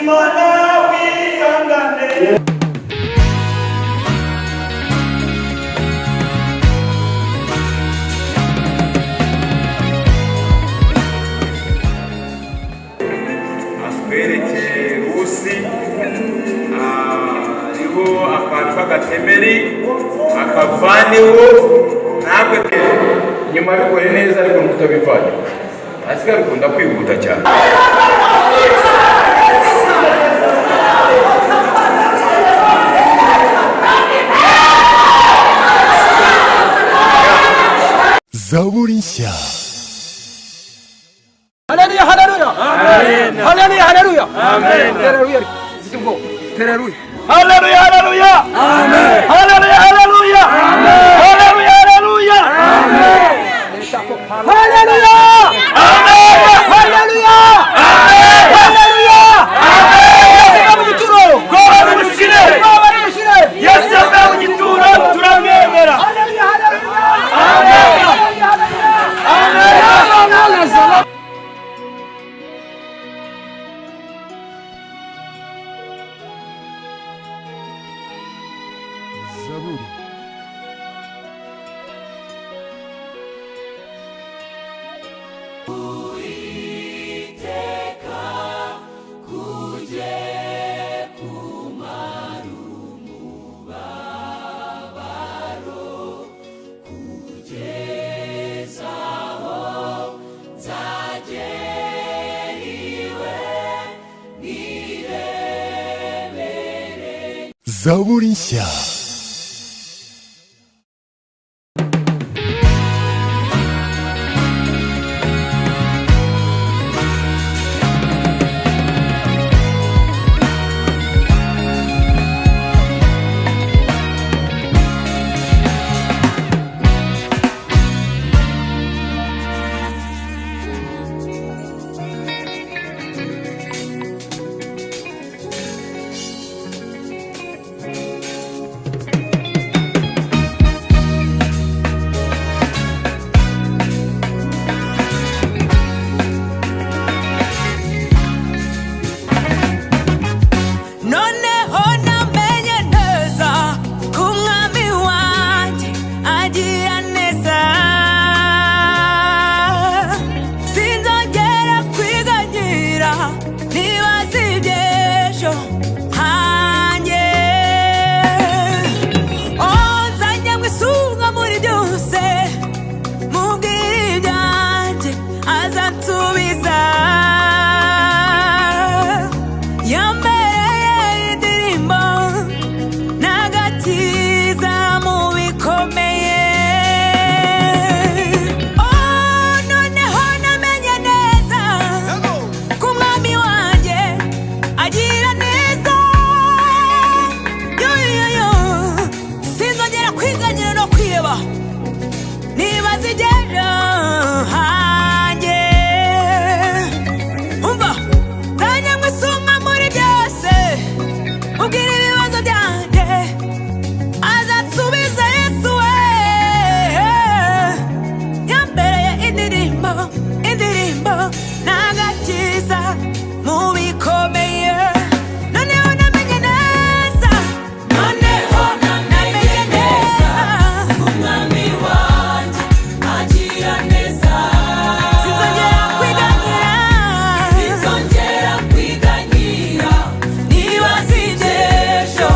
Imana wihangane. Atwereke Rusi hariho akantu k'agatemeri akavaneho, ntabwo nyuma bikore neza, ariko ntutabivanye asigaye bikunda kwihuta cyane. Zaburi nshya. Haleluya, haleluya. Amen. Haleluya, haleluya. Amen. Haleluya. Haleluya. Haleluya, haleluya. Amen. Haleluya, haleluya. Amen. Haleluya, haleluya. Amen. Haleluya. Amen. Haleluya. Amen. Haleluya. Amen. Yesu mu gituro. Twaba mushire. Twaba mushire. Yesu mu gituro turamwemera. Haleluya, haleluya. Amen. Amen. Amen. Zaburi. Zaburi nshya. Noneho namenye neza ko umwami wanjye agira neza, sinzongera kwiganyira niba iby'ejo hanjye. Oh, nzajya mu isunga muri byose, mubwire ibyanjye azansubiza. Yambereye indirimbo n'agakiza mu bikomeye. Oh, noneho namenye neza ko umwami wanjye agira neza. Yo, yo, yo. Sinzongera kwiganyira no kwiheba nibaza iby'ejo hanjye. Umva, nzajya mu isunga muri byose, ubwira ibibazo byanjye azansubiza. Yesu we yambereye indirimbo, indirimbo n'agakiza mu bikomeye. Noneho namenye neza, noneho namenye neza umwami wanjye agira neza. Sinzongera kwiganyira, sinzongera kwiganyira niba iby'ejo.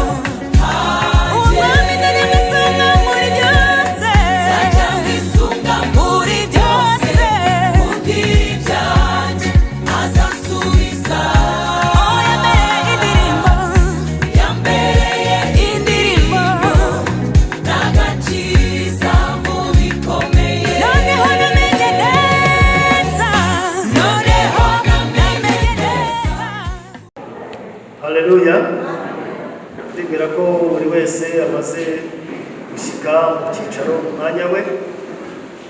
Umwami nzajya mwisunga muri byose, nzajya mwisunga muri byose, mubwire ibyanjye azansubiza. Oh, yambereye indirimbo, yambereye indirimbo n'agakiza mu bikomeye. Noneho namenye neza, noneho namenye neza. Haleluya. Ndibwira ko buri wese amaze gushyika mu cyicaro mu mwanya we.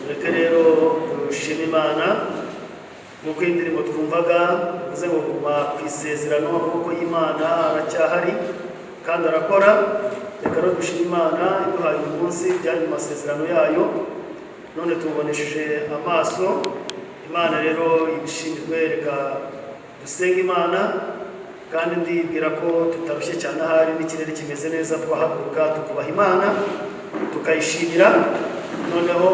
Reka rero dushime Imana nk'uko iyi ndirimbo twumvaga bivuze ngo guma ku isezerano, amaboko y'Imana aracyahari kandi arakora. Reka rero dushime Imana iduhaye uyu munsi byari mu masezerano yayo, none tubonesheje amaso. Imana rero ibishimirwe. Reka dusenge Imana. Kandi ndibwira ko tutarushye cyane, ahari n'ikirere kimeze neza, twahaguruka tukubaha Imana tukayishimira. Noneho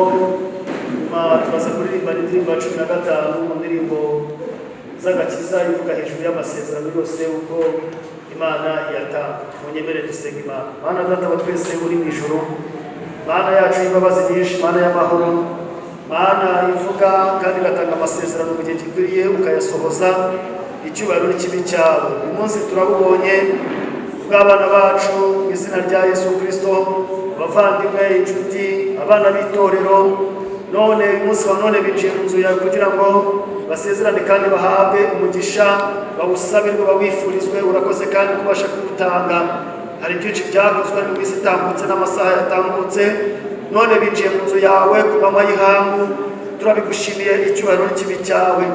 nyuma tubaza kuririmba indirimbo ya 15 mu ndirimbo z'agakiza ivuga hejuru y'amasezerano yose uko Imana iyatanga. Munyemere dusenga Imana. Mana Data wa twese uri mu ijuru, Mana yacu y'imbabazi nyinshi, Mana y'amahoro, Mana ivuga kandi igatanga amasezerano mu gihe gikwiriye ukayasohoza, icyubahiro n'ikibi cyawe. Uyu munsi turabubonye bw'abana bacu mu izina rya Yesu Kristo, abavandimwe, inshuti, abana b'itorero. None uyu munsi wa none binjiye mu nzu yawe kugira ngo basezerane kandi bahabwe umugisha, bawusabirwe, bawifurizwe. Urakoze kandi kubasha kuwutanga. Hari byinshi byakozwe mu minsi itambutse n'amasaha yatambutse, none binjiye mu nzu yawe ku manywa y'ihangu. Turabigushimiye, icyubahiro n'ikibi cyawe.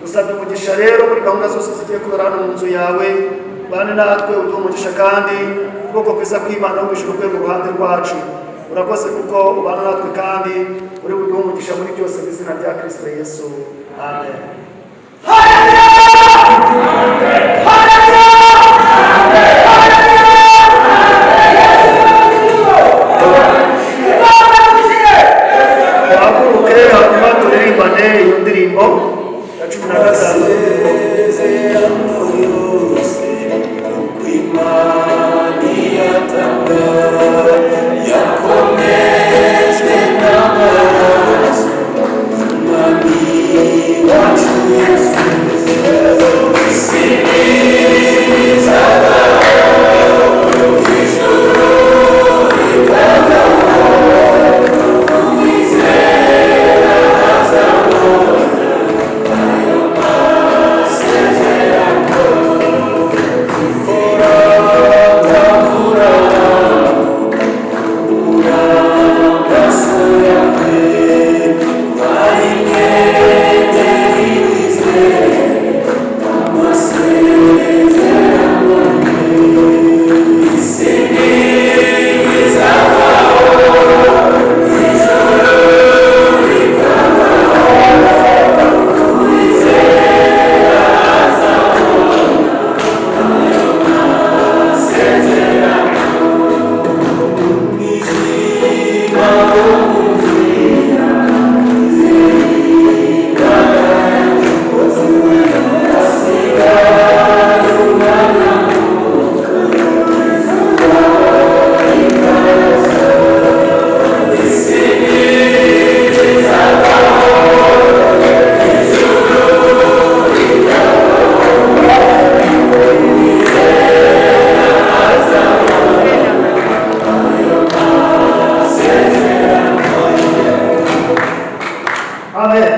Dusabye umugisha rero muri gahunda zose zigiye kubera hano mu nzu yawe. Bane natwe, uduhe umugisha kandi ubwoko bwiza bw'Imana wo mu ijuru bwe mu ruhande rwacu. Urakoze kuko ubana natwe kandi uri buduhe umugisha muri byose mu izina rya Kristo Yesu. Amen. Duhaguruke hanyuma turirimbane iyo ndirimbo ya 15. Amen.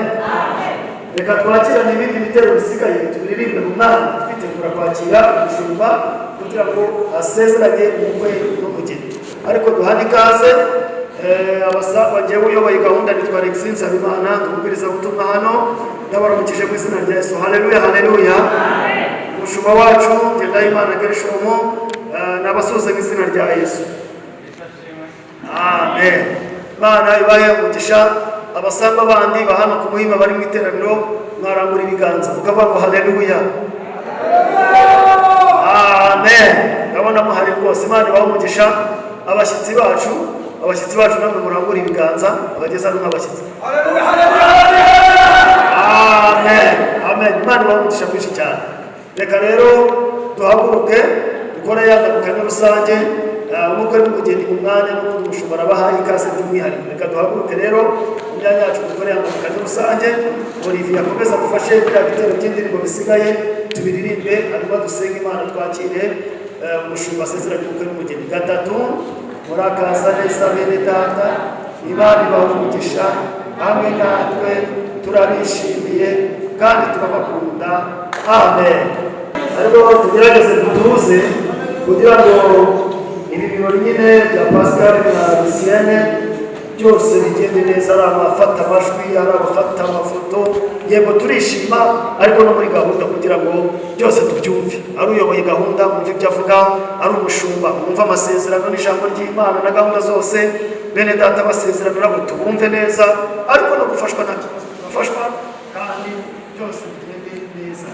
Reka twakirane ibindi bitero bisigaye tubiririmbe mu mwanya twitegura kwakira umushumba kugira ngo asezeranye umukwe n'umugeni. Ariko duhane ikaze abasangwa. Njyewe uyoboye gahunda nitwa Alexis Nsabimana, ndumubwirizabutumwa hano. Ndabaramukije mu izina rya Yesu. Haleluya, haleluya. Umushumba wacu Ngendahimana Gershomo n'abasoza mu izina rya Yesu. Amen. Imana ibahe umugisha. Abasangwa bandi ba hano ku Muhima bari mu iteraniro, mwarambura ibiganza mukavuga ngo haleluya, amen. Ndabona muhari rwose. Imana ibahe umugisha. Abashyitsi bacu, abashyitsi bacu namwe murambura ibiganza, abageze hano nk'abashyitsi. Amen, amen. Imana ibahe umugisha mwinshi cyane. Reka rero duhaguruke dukore ya ndamukanyo rusange. Umukwe n'umugeni mu mwanya, n'ubundi umushumba arabaha ikaze by'umwihariko. Reka duhaguruke rero mu myanya yacu dukore ya ndamukanyo rusange. Olivier akomeza gufashe biriya bitero by'indirimbo bisigaye tubiririmbe, hanyuma dusenge Imana twakire umushumba asezeranye umukwe n'umugeni. 3. Murakaza neza bene data, Imana ibahe umugisha hamwe natwe, turabishimiye kandi turabakunda. Amen. Ariko tugerageze dutuze kugira ngo ibi birori nyine bya Pascal na Lucienne byose bigende neza, ari abafata amajwi, ari abafata amafoto. Yego turishima, ariko no muri gahunda kugira ngo byose tubyumve. Ari uyoboye gahunda mwumve ibyo avuga, ari umushumba mwumve amasezerano n'ijambo ry'Imana na gahunda zose, bene data basezerano nabo tubumve neza, ariko no gufashwa nta kibazo, turafashwa kandi byose bigende neza.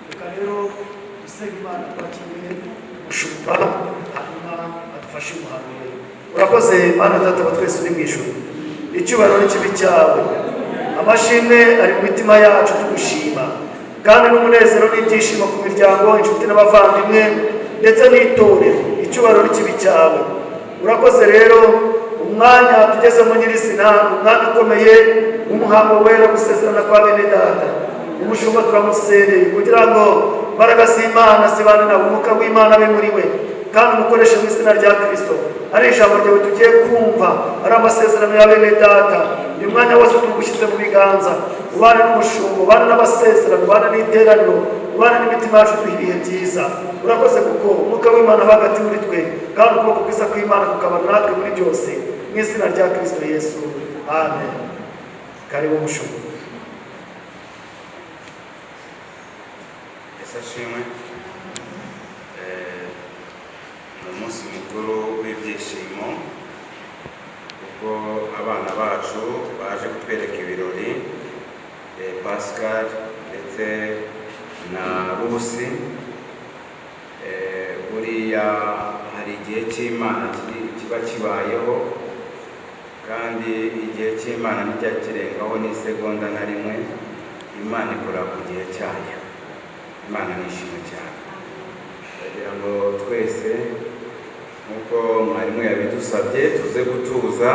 Reka rero dusenge. bw'Imana twakiriye umushumba, hanyuma adufashe umuhango. Urakoze Mana Data wa twese uri mu ijuru, icyubahiro n'ikibi cyawe, amashimwe ari mu mitima yacu tugushima, kandi n'umunezero n'ibyishimo ku miryango, inshuti n'abavandimwe ndetse n'itorero. Icyubahiro n'ikibi cyawe. Urakoze rero umwanya tugezemo nyirizina, umwanya ukomeye w'umuhango wera, gusezerana kwa bene data. Umushumba turamusereye kugira ngo imbaraga z'Imana zibane nawe, umwuka w'Imana abe muri we, kandi umukoreshe mu izina rya Kristo. Ari ijambo ryawe tugiye kumva, ari amasezerano ya bene data. Uyu mwanya wose tugushyize mu biganza, ubane n'umushumba, ubane n'abasezerano, ubane n'iteraniro, ubane n'imitima yacu, duha ibihe byiza. Urakoze kuko umwuka w'Imana aba hagati muri twe, kandi ukuboko kwiza kw'Imana kukabana natwe muri byose, mu izina rya Kristo Yesu, amen. Karibu mushumba. Yesu ashimwe. Ni umunsi mukuru w'ibyishimo kuko abana bacu baje kutwereka ibirori, Pascal ndetse na Rusi. Buriya hari igihe cy'Imana kiba kibayeho, kandi igihe cy'Imana ntijya kirengaho n'isegonda na rimwe. Imana ikora ku gihe cyayo. Imana nishimwe cyane. Ndagira ngo twese nk'uko mwarimu yabidusabye tuze gutuza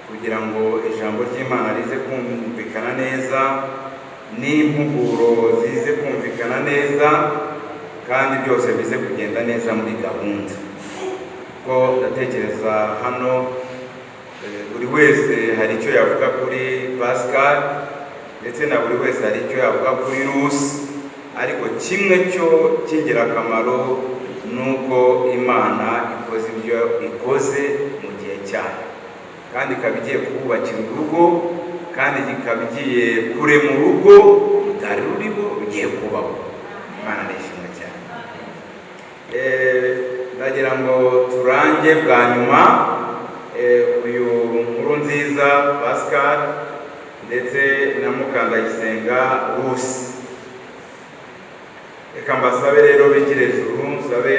kugira ngo ijambo ry'Imana rize kumvikana neza, n'impuguro zize kumvikana neza, kandi byose bize kugenda neza muri gahunda. Kuko ndatekereza hano buri wese hari icyo yavuga kuri Pascal, ndetse na buri wese hari icyo yavuga kuri Rusi, ariko kimwe cyo cy'ingirakamaro nuko Imana ikoze ibyo ikoze mu gihe cyayo, kandi ikaba igiye kubakira urugo, kandi ikaba igiye kurema urugo rutari ruriho rugiye kubaho. Imana nishimwe cyane. Ndagira ngo turange bwa nyuma uyu nkuru nziza Pascal ndetse na Mukandayisenga Rusi. Reka mbasabe rero bigire juru, nsabe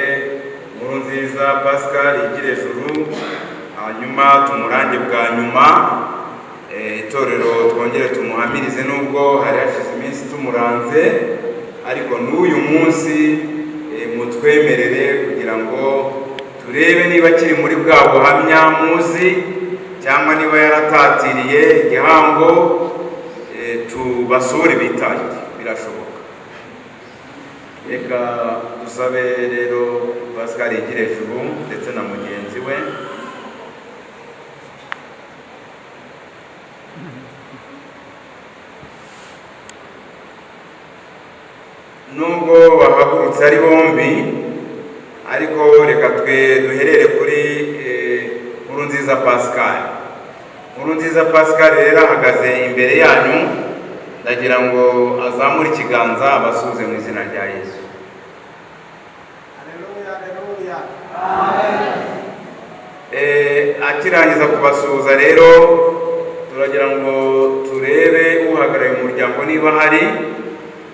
nkuru nziza Pascal yigire juru, hanyuma tumurange bwa nyuma. Itorero twongere tumuhamirize, nubwo hari hashize iminsi tumuranze, ariko n'uyu munsi mutwemerere kugira ngo turebe niba kiri muri bwa buhamya muzi, cyangwa niba yaratatiriye igihango, tubasure bitaye, birashoboka. Reka dusabe rero Pascal yigire juru ndetse na mugenzi we. Nubwo bahagurutse ari bombi, ariko reka twe duherere kuri Nkurunziza Pascal. Nkurunziza Pascal rero ahagaze imbere yanyu, ndagira ngo azamure ikiganza abasuhuze mu izina rya Yesu. Haleluya, haleluya. Akirangiza kubasuhuza rero, turagira ngo turebe uhagarariye umuryango niba ahari,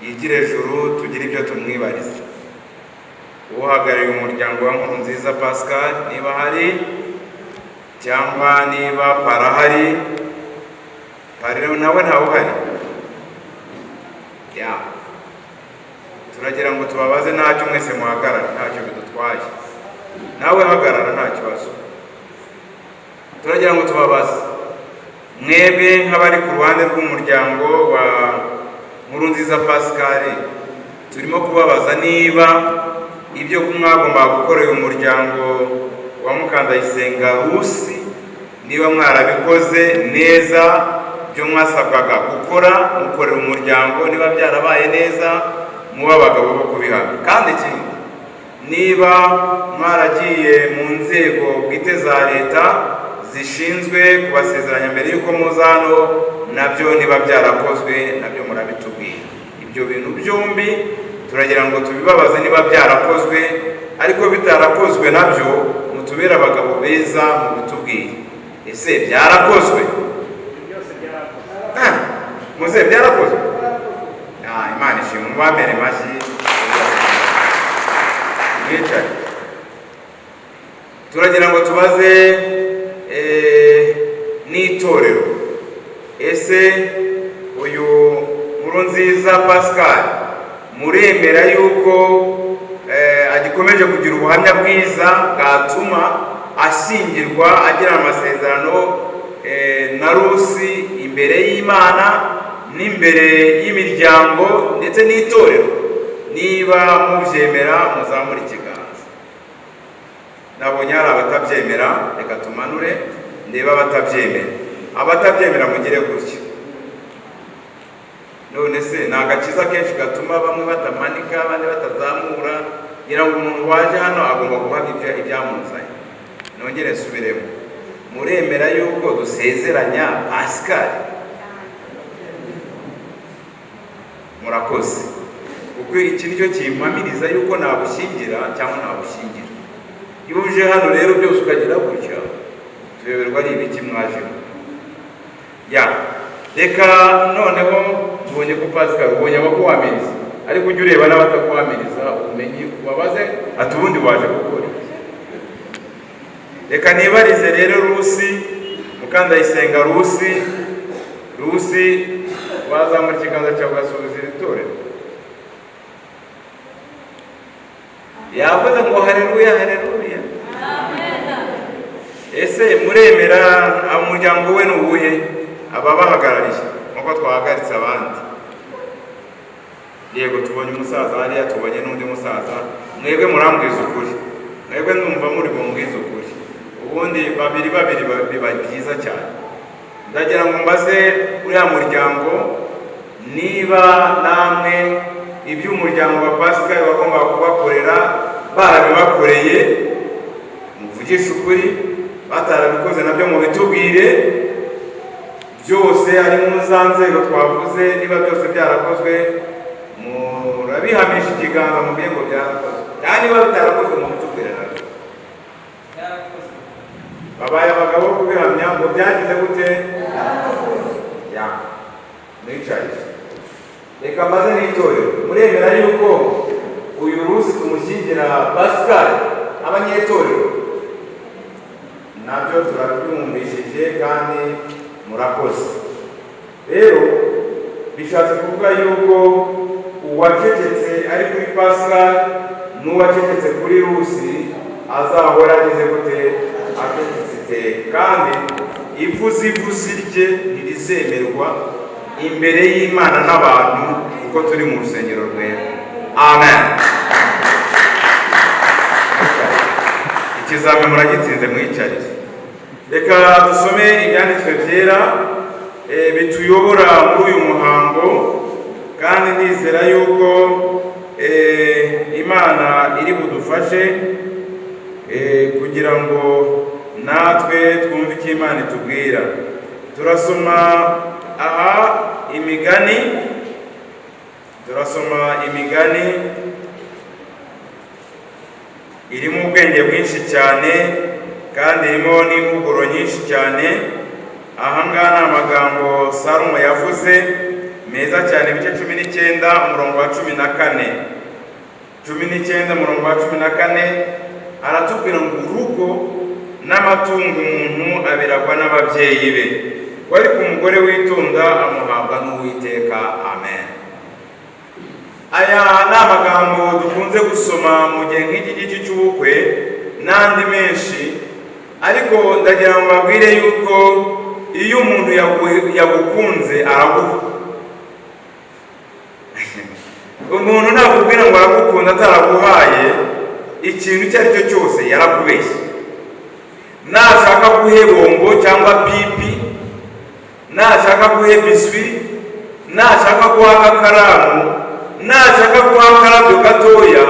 yigire juru tugire ibyo tumwibariza. Uhagarariye umuryango wa Nkurunziza Pascal niba ahari, cyangwa niba parahari, parero nawe ntawe uhari. Ya, turagira ngo tubabaze, ntacyo mwese muhagarara, ntacyo bidutwaye, nawe hagarara nta kibazo. Turagira ngo tubabaze mwebwe nk'abari ku ruhande rw'umuryango wa Nkurunziza Pascal, turimo kubabaza niba ibyo mwagombaga gukora uyu muryango wa Mukandayisenga Rusi, niba mwarabikoze neza ibyo mwasabwaga gukora mukorera umuryango, niba byarabaye neza muba abagabo bo kubihamya. Kandi ikindi, niba mwaragiye mu nzego bwite za leta zishinzwe kubasezeranya mbere y'uko muza hano, nabyo niba byarakozwe nabyo murabitubwira. Ibyo bintu byombi turagira ngo tubibabaze niba byarakozwe, ariko bitarakozwe nabyo mutubere abagabo beza mubitubwire. Ese byarakozwe? Muze byarakozwe? Imana ishimwe, mubamere mashyi. Mwicare. Turagira ngo tubaze n'itorero, ese uyu Nkurunziza Pascal muremera yuko agikomeje kugira ubuhamya bwiza bwatuma ashyingirwa, agira amasezerano na Rusi imbere y'Imana n'imbere y'imiryango ndetse n'itorero? Niba mubyemera muzamure ikiganza. Nabonye hari abatabyemera, reka tumanure ndebe abatabyemera. Abatabyemera mugire gutya. None se ni agakiza kenshi gatuma bamwe batamanika, abandi batazamura? Ngira ngo umuntu waje hano agomba guhamya ibyamuzanye. Nongere nsubiremo, muremera yuko dusezeranya Pascal? Murakoze, kuko iki nicyo kimpamiriza yuko nagushyingira cyangwa nagushyingira. Iyo uje hano rero byose ukagira gutya, tuyoberwa ari ibiki mwajemo. Ya, reka noneho tubonye ko Pascal ubonye abakuhamiriza, ariko ujye ureba n'abatakuhamiriza umenye ubabaze ati ubundi waje gukora iki. Reka nibarize rero Rusi Mukandayisenga. Rusi, Rusi, wazamura ikiganza cyawe ugasuhuza iri torero. Yavuze ngo haleluya, haleluya. Ese muremera umuryango we ni uwuhe? Ababahagarariye nk'uko twahagaritse abandi. Yego, tubonye umusaza hariya, tubonye n'undi musaza. Mwebwe murambwiza ukuri, mwebwe numva muri bumbwize ukuri. Ubundi babiri babiri biba byiza cyane. Ndagira ngo mbaze uriya muryango niba namwe iby'umuryango wa Pascal wagombaga kubakorera barabibakoreye, muvugishe ukuri. Batarabikoze nabyo mubitubwire byose, ari mu za nzego twavuze. Niba byose byarakozwe murabihamisha ikiganza muvuge ngo byarakozwe, cyangwa niba bitarakozwe mubitubwire nabyo. Babaye abagabo kubihamya ngo byagize gute? Ya, mwicaye. Reka mbaze n'itorero, muremera yuko uyu Rusi tumushyingira Pascal? Abanyetorero nabyo turabyumvishije kandi murakoze. Rero bishatse kuvuga yuko uwacecetse ari kuri Pascal n'uwacecetse kuri Rusi azahora ageze gute? Acecetse iteka, kandi ivuzivuzi rye ntirizemerwa imbere y'Imana n'abantu, kuko turi mu rusengero rwera. Amen. Ikizami muragitsinze, mwicarize. Reka dusome ibyanditswe byera bituyobora muri uyu muhango, kandi ndizera yuko Imana iri budufashe kugira ngo natwe twumve icyo Imana itubwira. Turasoma aha imigani, turasoma imigani irimo ubwenge bwinshi cyane kandi irimo n'impuguro nyinshi cyane. Aha ngaha ni amagambo Salomo yavuze meza cyane, ibice 19 umurongo wa 14. 19 umurongo wa 14 aratubwira ngo urugo n'amatungo umuntu abiragwa n'ababyeyi be, ariko umugore witonda amuhabwa n'Uwiteka. Amen. Aya ni amagambo dukunze gusoma mu gihe nk'iki giti cy'ubukwe n'andi menshi, ariko ndagira ngo mbabwire yuko iyo umuntu yagukunze araguha. Umuntu nakubwira ngo aragukunda ataraguhaye ikintu icyo ari cyo cyose, yarakubeshye. Nashaka guhe bombo cyangwa pipi, nashaka guhe biswi, nashaka guha agakaramu, nashaka guha akarabyo gatoya,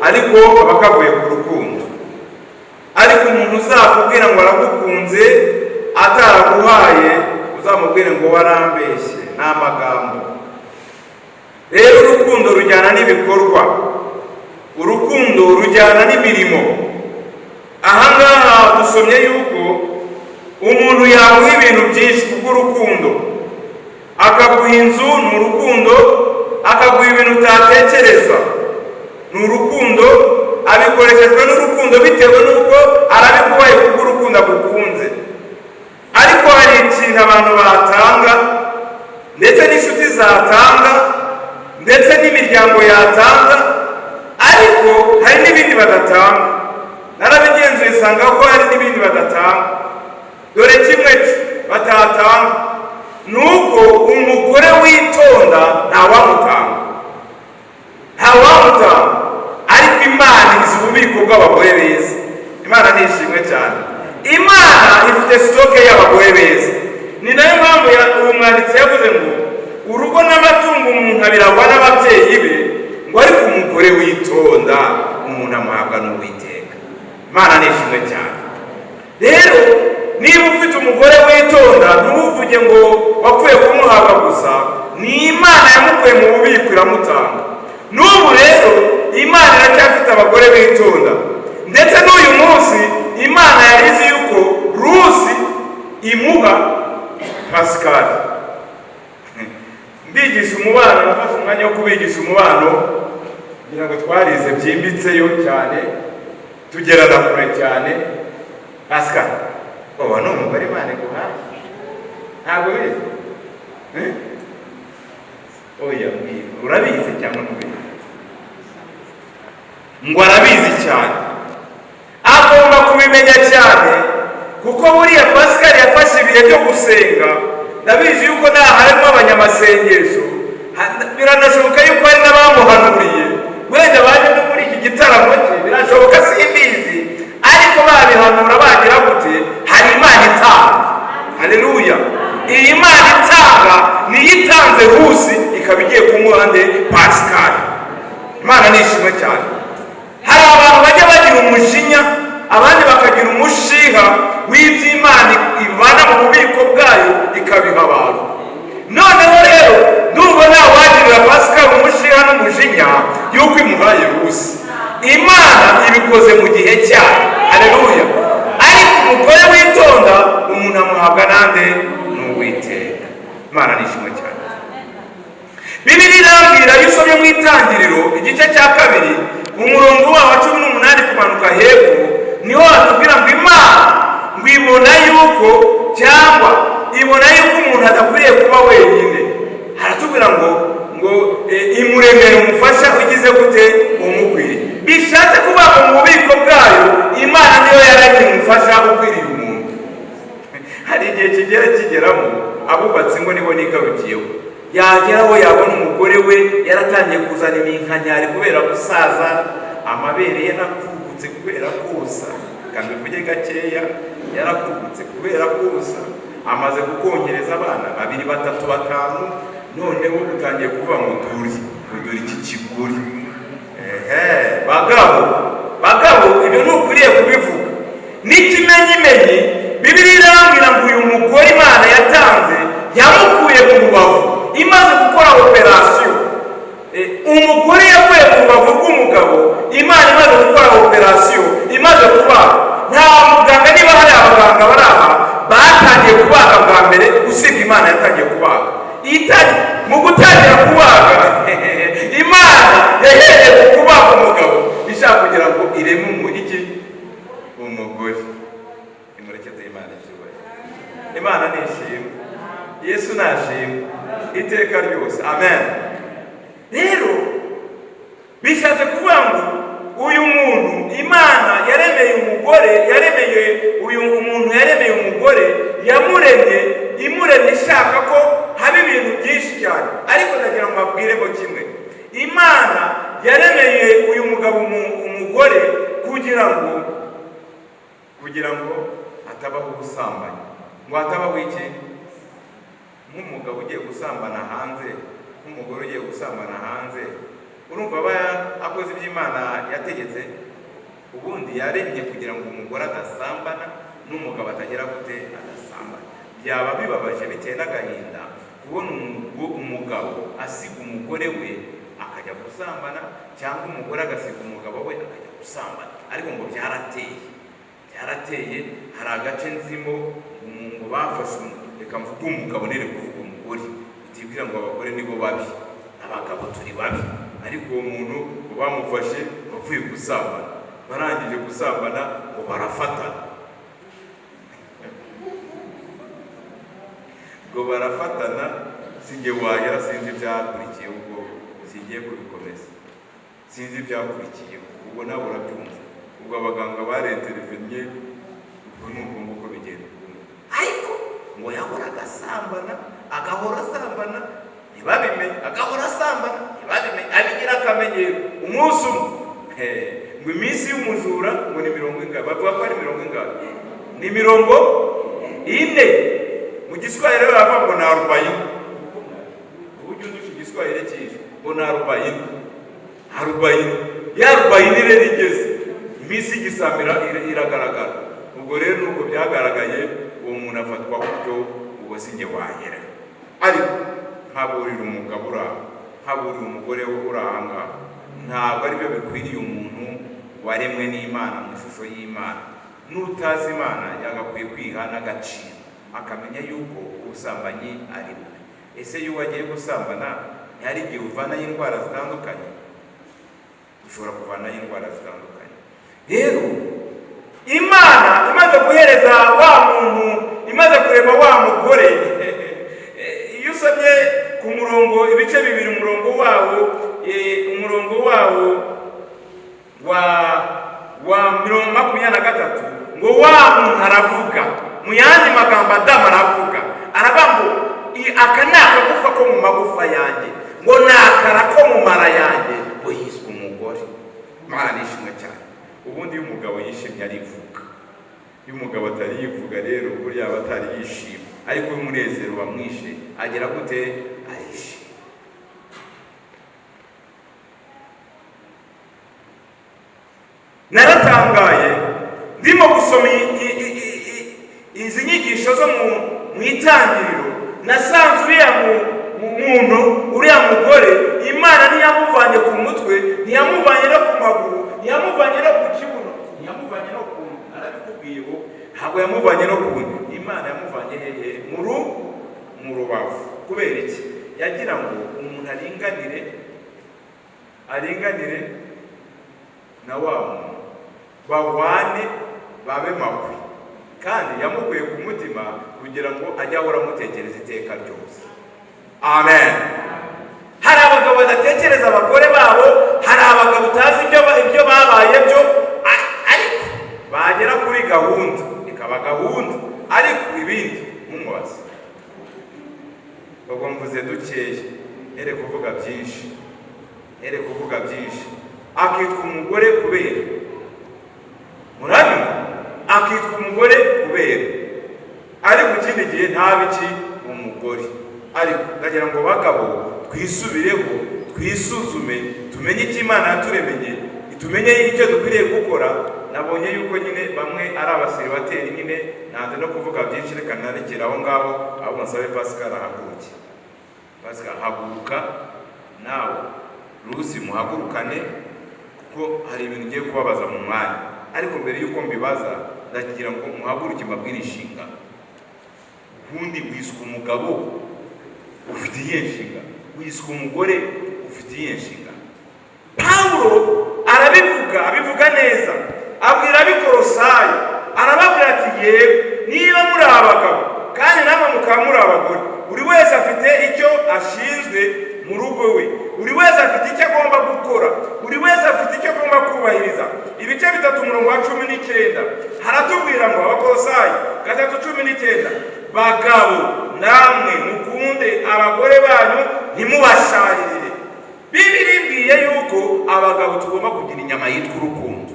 ariko kaba kavuye ku rukundo. Ariko umuntu uzakubwira ngo aragukunze ataraguhaye, uzamubwire ngo warambeshye, ni amagambo. Rero urukundo rujyana n'ibikorwa, urukundo rujyana n'imirimo. Aha ngaha dusomye yuko umuntu yaguha ibintu byinshi kubw'urukundo, akaguha inzu ni urukundo, akaguha ibintu utatekereza ni urukundo, abikoreshejwe n'urukundo bitewe n'uko arabikubaye kubw'urukundo agukunze. Ariko hari ikintu abantu batanga, ndetse n'inshuti zatanga, ndetse n'imiryango yatanga, ariko hari n'ibindi badatanga. Narabigenzuye nsanga ko hari n'ibindi badatanga. Dore kimwe batatanga nuko umugore witonda ntawamutanga, ntawamutanga. Ariko Imana izi ububiko bw'abagore beza. Imana ni ishimwe cyane. Imana ifite stoke y'abagore beza. Ni nayo mpamvu uwo mwanditsi yavuze ngo urugo n'amatungo umuntu abiragwa n'ababyeyi be, ngo ariko umugore witonda umuntu amuhabwa n'Uwiteka. Imana ni ishimwe cyane. Rero niba ufite umugore witonda, ntuvuge ngo wapfuye kumuhabwa gusa, ni Imana yamukuye mu bubiko iramutanga. N'ubu rero Imana iracyafite abagore bitonda, ndetse n'uyu munsi Imana yarizi yuko Rusi imuha Pascal. Mbigisha umubano, nafashe umwanya wo kubigisha umubano kugira ngo twarize byimbitseyo cyane, tugerana kure cyane. Pascal, uwo ni umugore Imana iguhaye, ntabwo ubizi? Oya, urabizi cyangwa ntubizi? Ngo arabizi cyane, agomba kubimenya cyane, kuko buriya Pascal yafashe ibihe byo gusenga. Ndabizi yuko nta harimo abanyamasengesho, biranashoboka yuko hari n'abamuhanuriye, wenda baje no muri iki gitaramo cye, birashoboka simbizi, ariko babihanura bagira gute, hari Imana itanga. Haleluya! Iyi Imana itanga niyo itanze Rusi, ikaba igiye kumuha nde? Pascal. Imana ni ishimwe cyane. Hari abantu bajya bagira umujinya, abandi bakagira umushiha w'iby'Imana ivana mu bubiko bwayo ikabiha abantu. Noneho rero ndumva ntawagirira Pascal umushiha n'umujinya yuko imuhaye Rusi. Imana ibikoze mu gihe cyayo. Haleluya! Ariko umugore witonda umuntu amuhabwa nande? N'Uwiteka. Imana ni ishimwe cyane. Bibiliya irambwira, iyo usomye mu Itangiriro igice cya 2 umurongo wa 18 kumanuka hepfo, niho hatubwira ngo Imana ngo ibona yuko, cyangwa ibona yuko umuntu adakwiriye kuba wenyine. Haratubwira ngo imuremere umufasha ugize gute? Umukwiriye. Bishatse kuba mu bubiko bwayo Imana niyo yaremye umufasha ukwiriye umuntu. Hari igihe kigera kigeramo abubatse ngo nibo nigarukiyeho, yageraho yabona umugore we yaratangiye kuzana iminkanyari kubera gusaza, amabere ye yarakubutse kubera kosa, kandi uvuge gakeya, yarakubutse kubera kosa, amaze kukongereza abana 2 3 5, noneho utangiye kuvuga ngo duri iki kigori. Ehe, bagabo bagabo, ibyo ntukwiriye kubivuga. N'ikimenyimenyi Bibiliya irambwira ngo uyu mugore Imana yatanze yamukuye mu rubavu imaze gukora operasiyo. Umugore yakuye mu rubavu rw'umugabo, Imana imaze gukora operasiyo, imaze kubaga. Nta muganga, niba hari abaganga bari aha batangiye kubaga bwa mbere, usibye Imana yatangiye kubaga. Mu gutangira kubaga, Imana yahereye ku kubaga umugabo ishaka kugira ngo ireme umugore. Imurekeze Imana icyubahiro. Imana ni ishimwe, Yesu nashimwe iteka ryose. Amen. Rero bishatse kuvuga ngo uyu muntu Imana yaremeye umugore, yaremeye uyu muntu, yaremeye umugore, yamuremye imuremye ishaka ko haba ibintu byinshi cyane. Ariko ndagira ngo mbabwiremo kimwe, Imana yaremeye uyu mugabo umugore kugira ngo hatabaho ubusambanyi. Ngo hatabaho iki? Nk'umugabo ugiye gusambana hanze, nk'umugore ugiye gusambana hanze, urumva aba akoze ibyo Imana yategetse. Ubundi yaremye kugira ngo umugore adasambana n'umugabo atagera gute? Adasambana. Byaba bibabaje biteye n'agahinda kubona umugabo asiga umugore we akajya gusambana, cyangwa umugore agasiga umugabo we akajya gusambana. Ariko ngo byarateye, byarateye. Hari agace nzimo ngo bafashe, reka mvuge umugabo nere kuvuga umugore, bitibwira ngo abagore nibo babi, abagabo turi babi. Ariko uwo muntu bamufashe bavuye gusambana. Barangije gusambana ngo barafatana, ngo barafatana. Sinjye wahera, sinzi ibyakurikiye, ubwo singiye kubikomeza, sinzi ibyakurikiye, ubwo nawe urabyumva. Ubwo abaganga barenterevennye, ubwo ni uko nguko bigenda. Ariko ngo yahoraga asambana, agahora asambana ntibabimenye, agahora asambana ntibabimenye, abigira akamenyero. Umunsi umwe ngo iminsi y'umujura ngo ni mirongo ingahe, bavuga ko ari mirongo ingahe, ni 40 mu Giswahili baravuga ngo ni arobayini. Uburyo undusha Igiswahili cyiza, ngo ni arobayini, arobayini ya arobayini rero igeze iminsi y'igisamira iragaragara. Ubwo rero nuko byagaragaye, uwo muntu afatwa gutyo, ubwo sinjye wahera. Ariko nkaburira umugabo uri aha, nkaburira umugore we uri aha ngaha, ntabwo aribyo bikwiriye umuntu waremwe n'Imana mu ishusho y'Imana. N'utazi Imana yagakwiye kwiha n'agaciro, akamenya yuko ubusambanyi ari bubi. Ese iyo wagiye gusambana ntihari igihe uvanayo indwara zitandukanye? Ushobora kuvanayo indwara zitandukanye. Rero Imana imaze guhereza wa muntu, imaze kureba wa mugore, iyo usomye ku murongo ibice bibiri, umurongo wawo umurongo wawo wa 23, ngo wa muntu aravuga, mu yandi magambo Adamu aravuga, aravuga ngo aka ni akagufa ko mu magufa yanjye, ngo ni akara ko mu mara yanjye, ngo yiswe umugore. Imana nishimwe cyane. Ubundi iyo umugabo yishimye arivuga, iyo umugabo atari yivuga rero buriya aba atari yishima, ariko iyo umunezero wamwishe agera gute? Arishima. Naratangaye ndimo gusoma izi nyigisho zo mu itangiriro, nasanze uriya muntu, uriya mugore, Imana ntiyamuvanye ku mutwe, ntiyamuvanye no ku maguru, ntiyamuvanye no ku kibuno, ntiyamuvanye no ku nda. Narabikubwiye ngo ntabwo yamuvanye no ku nda, Imana yamuvanye hehe? Mu rubavu. Kubera iki? Yagira ngo umuntu aringanire na wa muntu, bahwane, babe makwe. Kandi yamukuye ku mutima kugira ngo ajye ahora amutekereza iteka ryose. Amen. Hari abagabo badatekereza abagore babo, hari abagabo utazi ibyo babaye byo, ariko bagera kuri gahunda ikaba gahunda, ariko ibindi ntumubaze. Ubwo mvuze dukeya, here kuvuga byinshi, here kuvuga byinshi. Akitwa umugore kubera, murabimva, akitwa umugore kubera, ariko ikindi gihe ntabe iki umugore. Ariko ndagira ngo bagabo twisubireho, twisuzume, tumenye icyo Imana yaturemeye, tumenye icyo dukwiriye gukora. Nabonye yuko nyine bamwe ari abaseribateri nyine, nanze no kuvuga byinshi, reka narekere aho ngaho, ahubwo nsabe Pascal ahaguruke. Pascal haguruka nawe, Rusi muhagurukane, kuko hari ibintu ugiye kubabaza mu mwanya. Ariko mbere yuko mbibaza, ndagira ngo muhaguruke mbabwire inshingano. Ubundi wiswe umugabo ufite iyihe nshingano? Wiswe umugore ufite iyihe nshingano? Pawulo arabivuga, abivuga neza, abwira ab'Ikolosayi, arababwira ati yewe niba muri abagabo kandi namwe mukaba muri abagore, buri wese afite icyo ashinzwe mu rugo we, buri wese afite icyo agomba gukora, buri wese afite icyo agomba kubahiriza. Ibice 3 umurongo wa 19 haratubwira ngo Abakolosayi 3:19, bagabo namwe mukunde abagore banyu ntimubasharirire. Bibiri ibwiye yuko abagabo tugomba kugira inyama yitwa urukundo.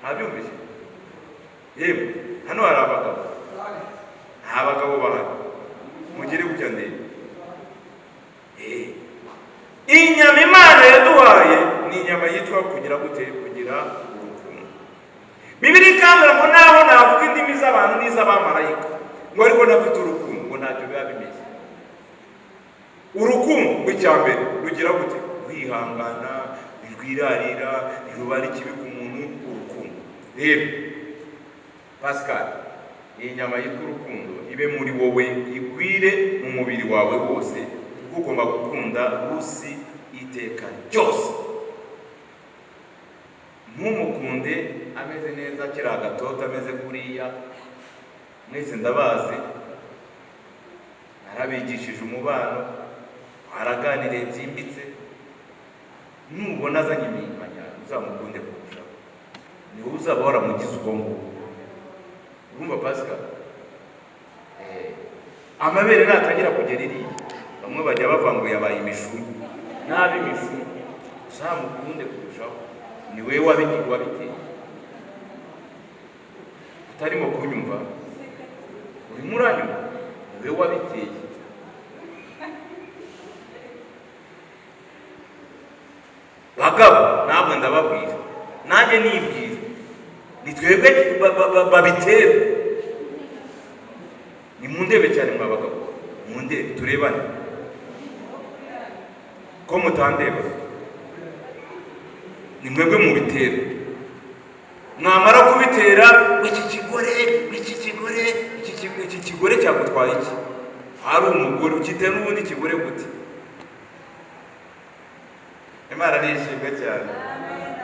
Ntabyumvise? Yemwe hano hari abagabo, nta bagabo bahari, mugire gutya ndebe. Inyama Imana yaduhaye ni inyama yitwa kugira gute? Kugira urukundo. Bibiri ikambwira ngo naho navuga indimi z'abantu n'iz'abamarayika, ngo ariko ntafite urukundo, ngo ntacyo biba bimeze. Urukundo rw'icya mbere rugira gute? Rwihangana, ntirwirarira, ntirubara ikibi ku muntu. Urukundo rero Pascal, iyi nyama yitwa urukundo ibe muri wowe, igwire mu mubiri wawe wose, kuko ugomba gukunda Rusi iteka ryose. Ntumukunde ameze neza akiri agatoto ameze kuriya. Mwese ndabazi, narabigishije umubano, twaraganiriye byimbitse. Nubona azanye iminkanyari uzamukunde kurushaho, ni wowe uzaba waramugize ubwo ngubwo. Urumva Pascal? Amabere natangira kugera iriya, bamwe bajya bavuga ngo yabaye imishumi, nabi imishumi, uzamukunde kurushaho, ni wowe wabiteye. Utarimo kunyumva, urimo uranyumva, ni wowe wabiteye. Bagabo namwe ndababwira, nanjye nibwira, ni twebwe babitera. Ni mundebe cyane mwa bagabo, mundebe turebane, ko mutandeba ni mwebwe mubitera. Mwamara kubitera, iki kigore, iki kigore, iki kigore cyagutwaye iki? Hari umugore ukitera n'ubundi kigore gute? Imana nishimwe cyane.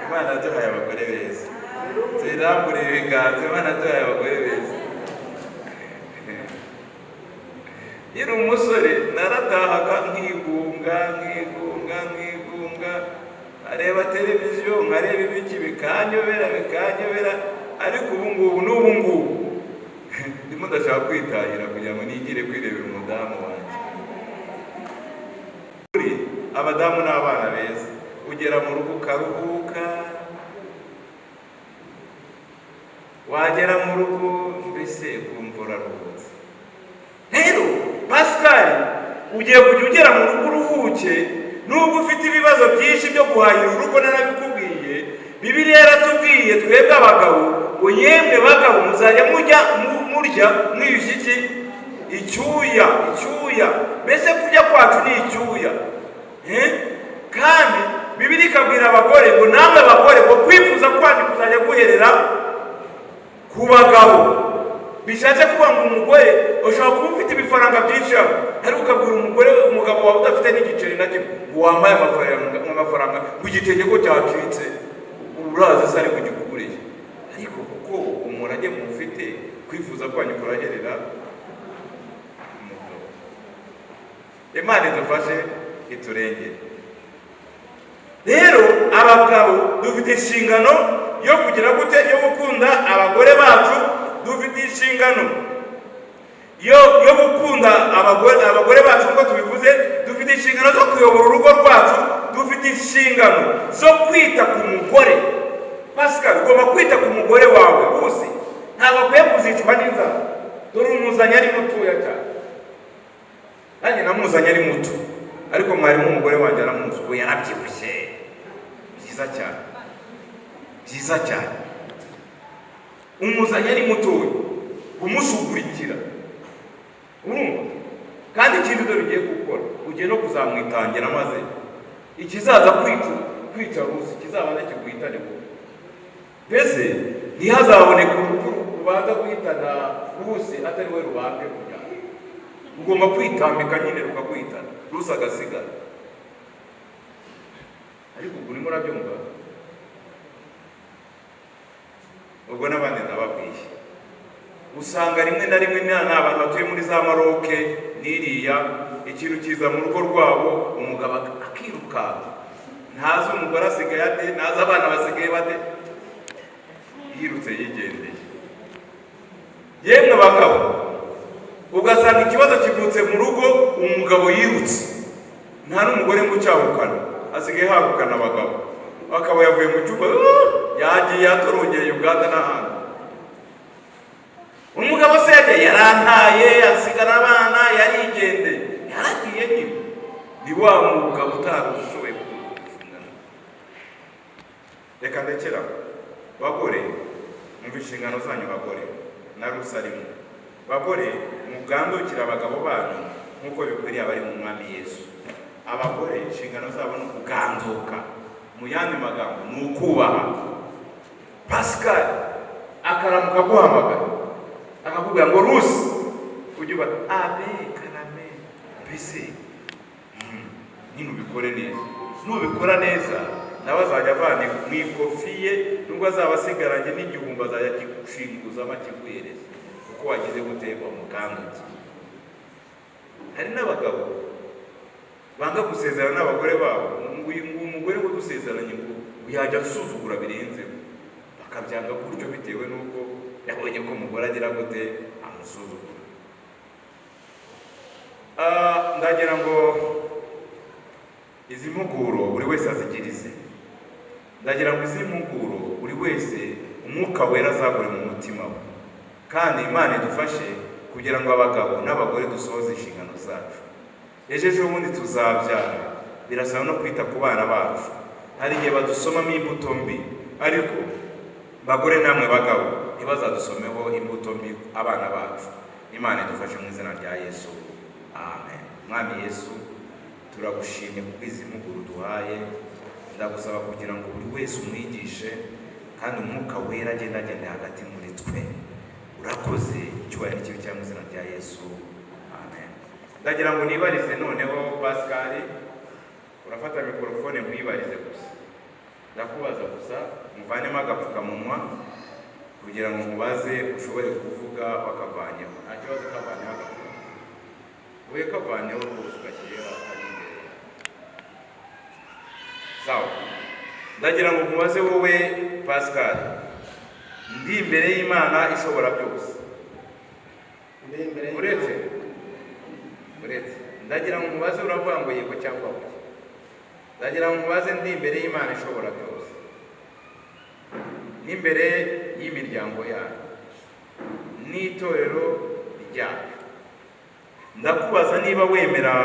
Imana yaduhaye abagore beza, tuyirambure ibiganza. Imana yaduhaye abagore beza. Yari umusore naratahaga nkigunga nkigunga nkigunga, areba televiziyo nkareba ibiki bikanyobera bikanyobera. Ariko ubu ngubu n'ubu ngubu ndimo ndashaka kwitahira kugira ngo nigire kwirebera umudamu wanjye. Abadamu n'abana beza, ugera mu rugo ukaruhuka, wagera mu rugo mbese ukumva uraruhutse. Rero Pascal, ugiye kujya ugera mu rugo uruhuke, nubwo ufite ibibazo byinshi byo guhahira urugo, narabikubwiye. Bibiliya yaratubwiye twebwe abagabo ngo yemwe bagabo muzajya mujya murya mwiyushye iki? Icyuya, icyuya. Mbese kurya kwacu ni icyuya. Kandi Bibiliya ikabwira abagore ngo namwe abagore ngo kwifuza kwanyu kuzajya guherera ku bagabo. Bishatse kuvuga ngo umugore ushobora kuba ufite ibifaranga byinshi ariko ukabwira umugore, umugabo wawe udafite n'igiceri na kimwe, ngo wambaye amafaranga ngo igitenge ko cyacitse, urazi se ariko ugikuriye. Ariko kuko umurage mufite, kwifuza kwanyu kuraherera umugabo. Imana idufashe iturengere. Rero abagabo dufite inshingano yo kugira gute? Yo gukunda abagore bacu. Dufite inshingano yo gukunda abagore bacu nk'uko tubivuze. Dufite inshingano zo kuyobora urugo rwacu. Dufite inshingano zo kwita ku mugore. Pascal, ugomba kwita ku mugore wawe bose, ntabwo akwiye kuzicwa n'inzara. Dore umuzanye ari mutoya cyane, nanjye namuzanye ari muto, ariko mwarimu umugore wanjye aramuzi, ubu yarabyibushye. Byiza cyane, byiza cyane. Umuzanye ari mutoya, umushugurikira, urumva? Kandi ikindi dore ugiye gukora, ugiye no kuzamwitangira, maze ikizaza kwica rusi kizabanza kiguhitane wowe. Mbese ntihazaboneke urupfu rubanza guhitana rusi atari we rubambwe kugira. Ugomba kwitambika nyine rukaguhitana, rusi agasigara. Ariko ubwo urimo urabyumva? Ubwo n'abandi ndababwiye, usanga rimwe na rimwe ni abantu batuye muri za Maroke n'iriya, ikintu kiza mu rugo rwabo, umugabo akirukanka, ntazi umugore asigaye ate, ntazi abana basigaye bate, yirutse yigendeye. Yemwe bagabo, ugasanga ikibazo kivutse mu rugo, umugabo yirutse, nta n'umugore ngo ucyahukana, asigaye hahukana abagabo, akaba yavuye mu cyumba yagiye yatorongeye Uganda n'ahandi. Umugabo se yagiye yarantaye, asigara abana, yarigendeye, yaragiye nyine. Ni wa mugabo utarushoboye kushingana. Reka ndekera bagore, mwumve inshingano zanyu bagore, na Rusarimu. Bagore, mugandukira abagabo banyu nk'uko bikwiriye abari mu Mwami Yesu. Abagore inshingano zabo ni ukuganduka, mu yandi magambo ni ukubaha. Pascal akaramuka aguhamagara akakubwira ngo Rusi, ujye uba abe karame, mbese nyine ubikore neza. Nubikora neza nawe azajya avana mu ikofi ye Nubwo azaba asigaranye n'igihumbi azajya akigushinguzamo akiguhereza kuko wagize gute, wamukangukiye. Hari n'abagabo banga gusezerana n'abagore babo, ngo uyu umugore we dusezeranye ngo yajya asuzugura birenzeho, bakabyanga gutyo bitewe n'uko yabonye ko umugore agira gute, amusuzugura. Ndagira ngo izi mpuguro buri wese azigirize. Ndagira ngo izi mpuguro buri wese umwuka wera azagure mu mutima we, kandi Imana idufashe kugira ngo abagabo n'abagore dusohoze inshingano zacu. Ejo ejo bundi tuzabyara, birasaba no kwita ku bana bacu. Hari igihe badusomamo imbuto mbi, ariko bagore namwe bagabo ntibazadusomeho imbuto mbi abana bacu. Imana idufashe mu izina rya Yesu, amen. Mwami Yesu, turagushimye kuko izi mpuguro duhaye. Ndagusaba kugira ngo buri wese umwigishe, kandi umwuka wera agenda agenda hagati muri twe. Urakoze, icyubahiro n'ikibi cyangwa izina rya Yesu, amen. Ndagira ngo nibarize noneho Pascal, urafata mikorofone nkwibarize gusa. Ndakubaza gusa, muvanemo agapfukamunwa kugira ngo mubaze ushobore kuvuga wakavanyeho. Nta kibazo kavanyeho agapfukamunwa. Wowe kavanyeho rwose ugashyira ari imbere yawe. Sawa. Ndagira ngo nkubaze wowe Pascal, ndi imbere y'Imana ishobora byose. Ndi imbere y'Imana. Uretse ndagira ngo nkubaze, uravuga ngo yego cyangwa oya. Ndagira ngo nkubaze, ndi imbere y'Imana ishobora byose n'imbere y'imiryango yanyu n'itorero ryacu, ndakubaza niba wemera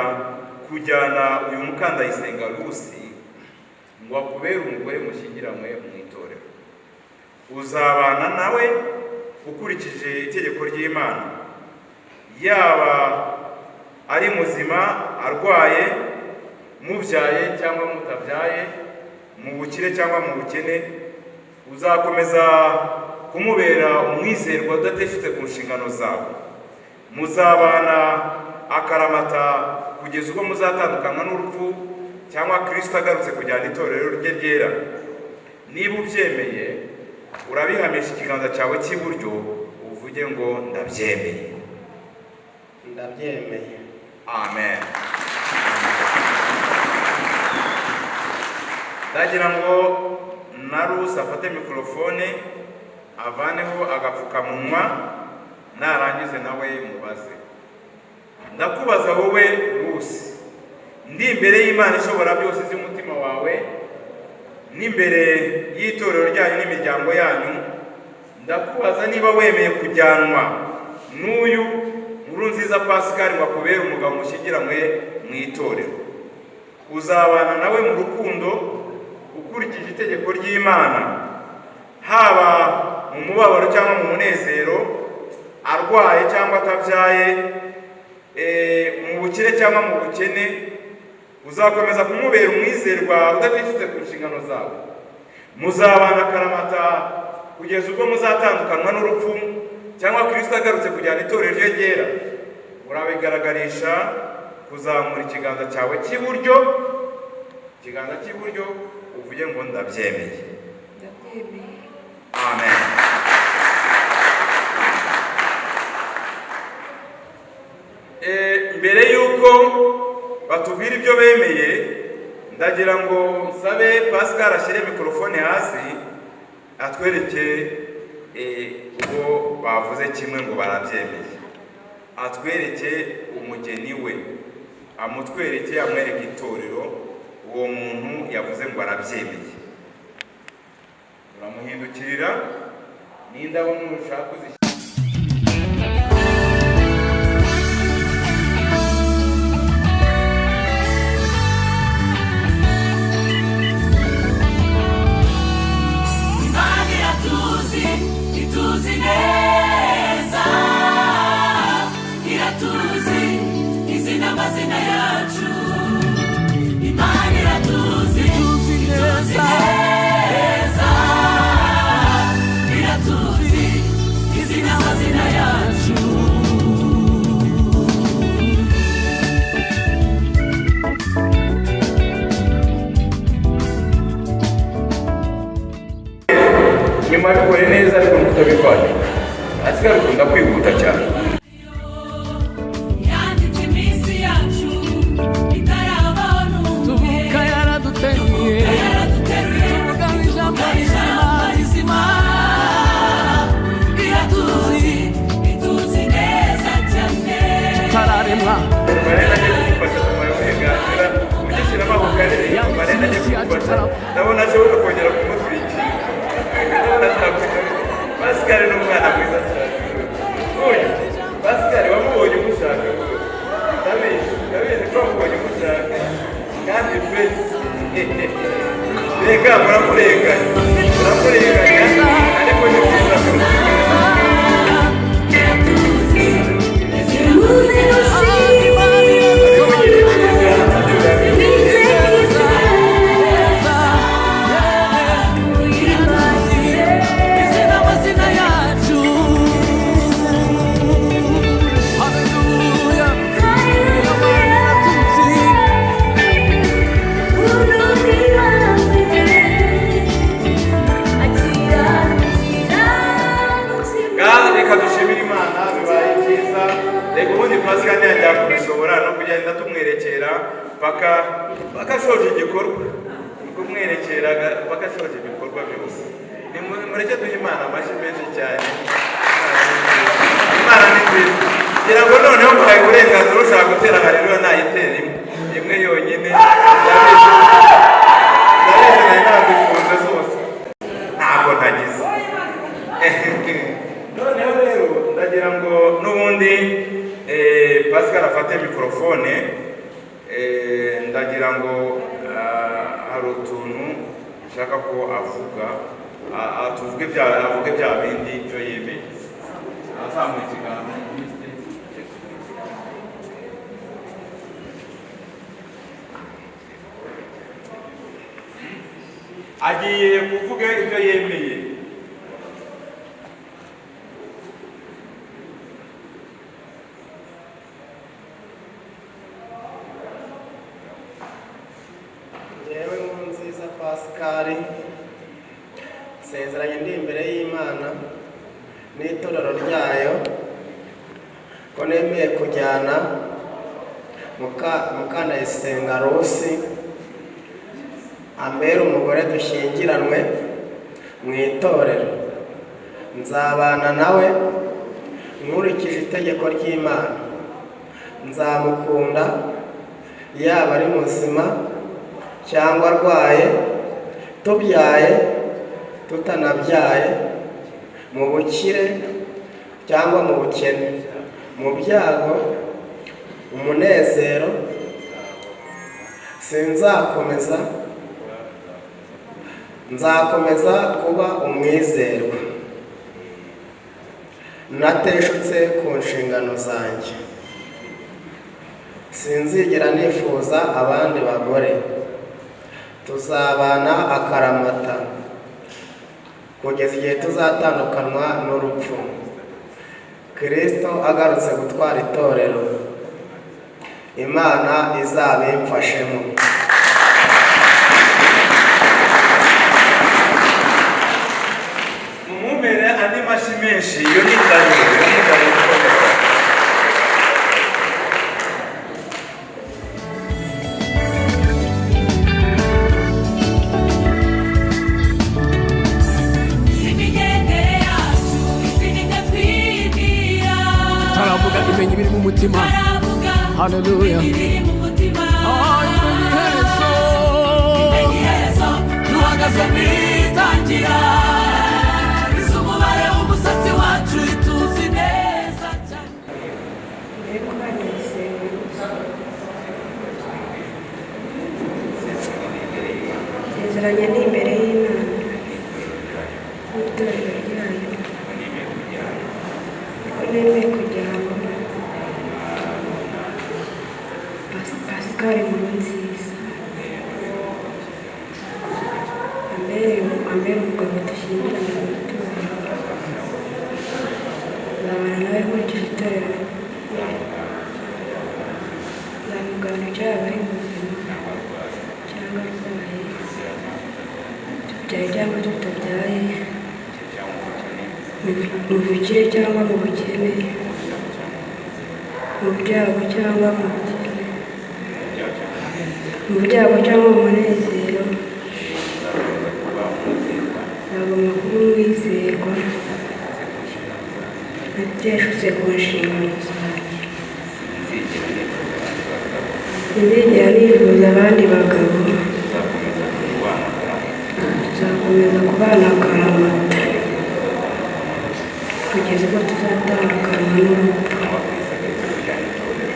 kujyana uyu Mukandayisenga Rusi ngo akubere umugore mushyingiranywe mu itorero. Uzabana nawe ukurikije itegeko ry'Imana, yaba ari muzima, arwaye, mubyaye cyangwa mutabyaye, mu bukire cyangwa mu bukene, uzakomeza kumubera umwizerwa udateshutse ku nshingano zawe. Muzabana akaramata kugeza ubwo muzatandukanywa n'urupfu cyangwa Kristo agarutse kujyana itorero rye ryera. Niba ubyemeye, urabihamisha ikiganza cyawe cy'iburyo uvuge ngo ndabyemeye. Ndabyemeye. Amen. Ndagira ngo na Rusi afate mikorofone avaneho agapfukamunwa, narangize nawe mubaze. Ndakubaza wowe Rusi, ndi imbere y'Imana ishobora byose z'umutima wawe n'imbere y'itorero ryanyu n'imiryango yanyu, ndakubaza niba wemeye kujyanwa n'uyu Nkurunziza Pascal ngo akubere umugabo mushyingiranywe mu itorero. Uzabana nawe mu rukundo ukurikije itegeko ry'Imana, haba mu mubabaro cyangwa mu munezero, arwaye cyangwa atabyaye, mu bukire cyangwa mu bukene, uzakomeza kumubera umwizerwa udatishutse ku nshingano zawe. Muzabana akaramata kugeza ubwo muzatandukanywa n'urupfu cyangwa Kristo agarutse kujyana itorero rye ryera. Urabigaragarisha kuzamura ikiganza cyawe cy'iburyo, ikiganza cy'iburyo uvuge ngo ndabyemeye. Ndabyemeye. Amen. Mbere yuko batubwira ibyo bemeye, ndagira ngo nsabe Pascal ashyire mikorofone hasi atwereke ubwo bavuze kimwe ngo barabyemeye. Atwereke umugeni we, amutwereke, amwereke itorero uwo muntu yavuze ngo arabyemeye. Uramuhindukirira n'indabo nushaka uzishyira. Imana iratuzi, ituzi neza, iratuzi izi n'amazina yacu. Imana iratuzi, ituzi neza, iratuzi izi n'amazina yacu. Nyuma bikore neza ariko ntutabivanye. Pascal ukunda kwihuta cyane. Yanditse iminsi yacu itarabaho n'umwe. Tuvuka yaraduteruye, tuvuga ijambo rizima rizima, iratuzi, ituzi neza cyane. Tutararemwa. Marena agiye kumufasha kumara uburenganzira, ugishyiramo ako karere, Marena agiye kumufasha, ndabona ashobora kongera kumutwikira. Ndabona ashaka. Pascal ni umwana mwiza cyane. Uyu Pascal wamubonye umushaka rwose. Ndabizi, ndabizi ko wamubonye umushaka. Kandi pe, reka muramurenganya, muramurenganya, ariko ni byiza kumutwikira. Izina amazina yacu. Haleluya. Iratuzi. Ngaha reka dushimire Imana, bibaye byiza. Reka ubundi Pascal ntiyajya kubishobora no kugenda tumwerekera paka paka ashoje igikorwa. Ni kumwerekera paka ashoje ibikorwa byose. Nimureke duhe Imana amashyi menshi cyane. Imana ni nziza. Ngira ngo noneho muhaye uburenganzira, ushaka gutera haleluya nayitera imwe. Imwe yonyine. Ndabizi. Ndabizi nari nazifunze zose. Ntabwo ntagize. Noneho rero ndagira ngo n'ubundi Pascal afate mikorofone, ndagira ngo hari utuntu nshaka ko avuga, tuvuge bya, avuge bya bindi ibyo yemeye. Azamuye ikiganza. Agiye kuvuga ibyo yemeye. Njyewe Nkurunziza Pascal nsezeranye ndi imbere y'Imana n'itorero ryayo ko nemeye kujyana Mukandayisenga Rusi ambere umugore dushyingiranwe mu itorero. Nzabana nawe nkurikije itegeko ry'Imana. Nzamukunda yaba ari muzima cyangwa arwaye, tubyaye tutanabyaye, mu bukire cyangwa mu bukene, mu byago, umunezero. Sinzakomeza, nzakomeza kuba umwizerwa nateshutse ku nshingano zanjye. Sinzigera nifuza abandi bagore. Tuzabana akaramata kugeza igihe tuzatandukanwa n'urupfu, Kristo agarutse gutwara itorero. Imana izabimfashemo. Mumumere andi mashyi menshi, iyo ni indahiro, iyo ni indahiro ikomeye. Imigendere yacu isinibyo twibwira. Taravuga imenya ibiri mu mutima. Taravuga Haleluya. ibiri mu mutima. Imenya iherezo. Imenya iherezo. Duhagaze mu itangira. Izi umubare w'umusatsi wacu ituzi neza cyane. Nsezeranye ni imbere y'Imana n'itorero ryayo ko nemeye kujyana Pascal Nkurunziza ambere umugabo dushyingiranywe mu itorero. Nzabana nawe nkurikije itorero. Nzamugabana icyo yaba ari muzima cyangwa arwaye, tubyaye cyangwa tutabyaye, Mu bukire cyangwa mu bukene, mu byago cyangwa mu bukene, mu byago cyangwa mu munezero, nzaguma kuba umwizerwa nateshutse ku nshingano zanjye. Sinzigera nifuza abandi bagabo, tuzakomeza kubana akaramata kugeza ubwo tuzatandukanwa n'urupfu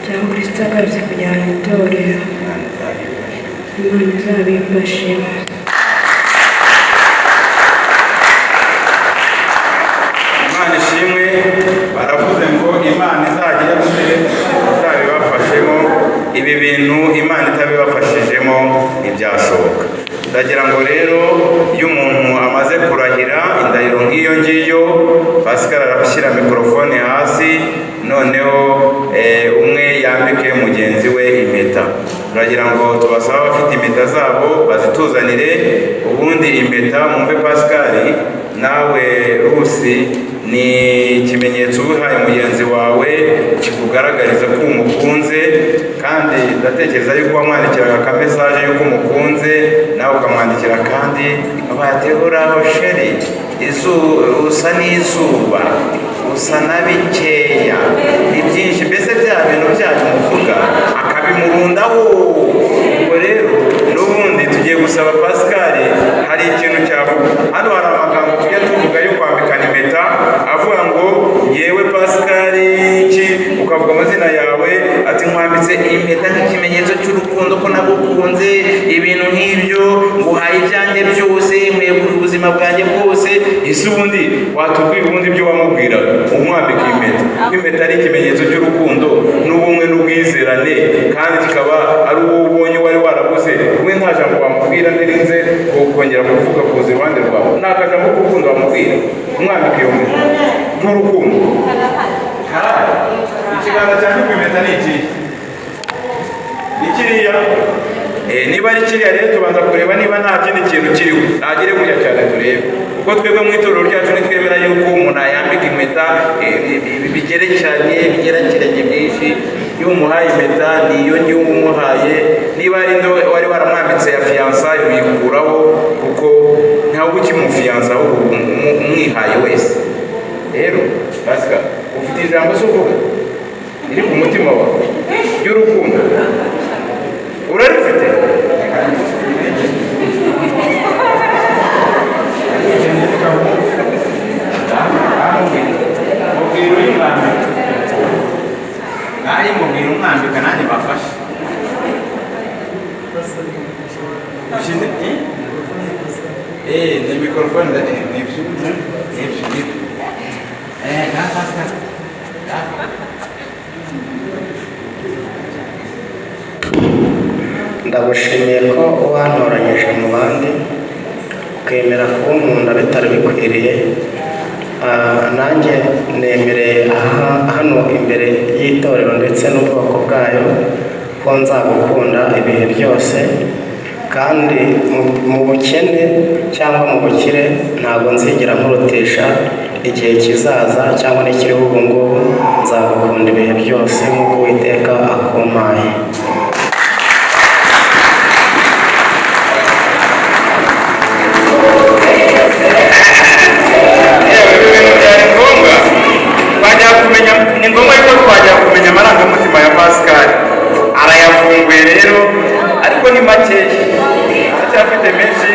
cyangwa Kristo agarutse kujyana itorero. Imana izabimfashemo. Imana ishimwe. Baravuze ngo Imana izajya izabibafashemo. Ibi bintu Imana itabibafashijemo ntibyashoboka. Ndagira ngo rero iyo umuntu amaze kurahira indahiro nk'iyo ngiyo, Pascal arashyira mikorofone hasi, noneho umwe yambike mugenzi we impeta. Turagira ngo tubasabe abafite impeta zabo bazituzanire, ubundi impeta mwumve Pascal nawe Rusi ni ikimenyetso uba uhaye mugenzi wawe kikugaragariza ko umukunze, kandi ndatekereza yuko wamwandikiraga aka message yuko umukunze, nawe ukamwandikira kandi abatehoraho sheri, usa n'izuba, usa na bikeya, ni byinshi, mbese bya bintu byanyu muvuga akabimurundaho. Ubwo rero n'ubundi tugiye gusaba Pascal, hari ikintu cyavuga hano. Hari amagambo tujya tuvuga yo kwambikana impeta, avuga ngo yewe Pascal iki, ukavuga amazina yawe, ati nkwambitse impeta nk'ikimenyetso cy'urukundo ko nagukunze, ibintu nk'ibyo, nguhaye ibyanjye byose, nkwegurira ubuzima bwanjye bwose. Ese ubundi watubwira ubundi ibyo wamubwiraga umwambika impeta, ko impeta ari ikimenyetso cy'urukundo n'ubumwe n'ubwizerane, kandi kikaba ari uwo ubonye wari warabuze, we nta jambo wamubwira ntirinze kongera kuvuga kuza iruhande rwawe, nta kajambo k'urukundo wamubwira umwambika iyo mpeta nk'urukundo. Ikiganza cyambikwa impeta ni ikihe? Ni kiriya. Niba ari kiriya rero tubanza kureba niba nta kindi kintu kiriho, ntagire gutya cyane turebe, kuko twebwe mu itorero ryacu ntitwemera yuko umuntu ayambika impeta bigerekeranye bigerekeranye byinshi. Iyo umuhaye impeta niyo ngiyo umuhaye, niba ari ndo wari waramwambitse ya fiyansaye uyikuraho, kuko ntawe ukimufiyansa ahubwo umwihaye wese. Rero Pascal ufite ijambo se uvuga riri ku mutima wawe ry'urukundo, urarifite? Mubwira uyimwambika, nanjye mubwira umwambika, nanjye bafashe. Ni mikorofone, nibyo nibyo nibyo. Ndagushimiye ko wantoranyije mu bandi, ukemera kunkunda bitari bikwiriye. Nanjye nemereye hano imbere y'itorero ndetse n'ubwoko bwayo ko nzagukunda ibihe byose, kandi mu bukene cyangwa mu bukire ntabwo nzigera nkurutisha igihe kizaza cyangwa n'ikiriho ubu ngubu, nzagukunda ibihe byose nk'uko Uwiteka akumpaye. Ni ngombwa yuko twajya kumenya amarangamutima ya Pascal. Arayafunguye rero, ariko ni makeya, aracyafite menshi,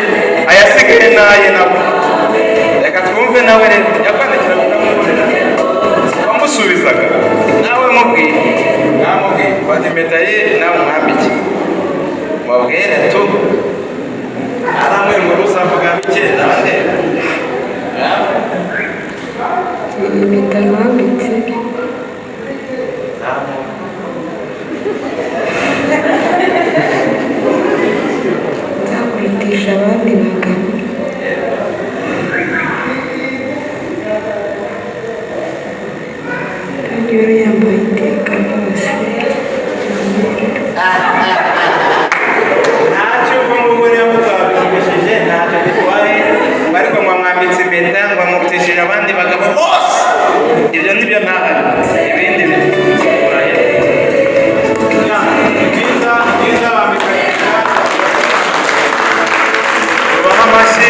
ayasigaye n'aye nabo. Reka twumve nawe rero, yakwandikira ukamubwira, wamusubizaga nawe mubwire, namubwire fata impeta ye nawe umwambike, mubwire tu aramwe ngo rusavuga bike nande. Impeta nambitse nzakurutisha abandi bagabo, kandi yari yambaye iteka ryose. Ntacyo ubwo ngubwo niba mutabivugishije ntacyo bitwaye, ariko mwamwambitse impeta ngo bamurutishije abandi bagabo bose. Ibyo nibyo ntahari, ibindi bituraye. Tubahe amashyi.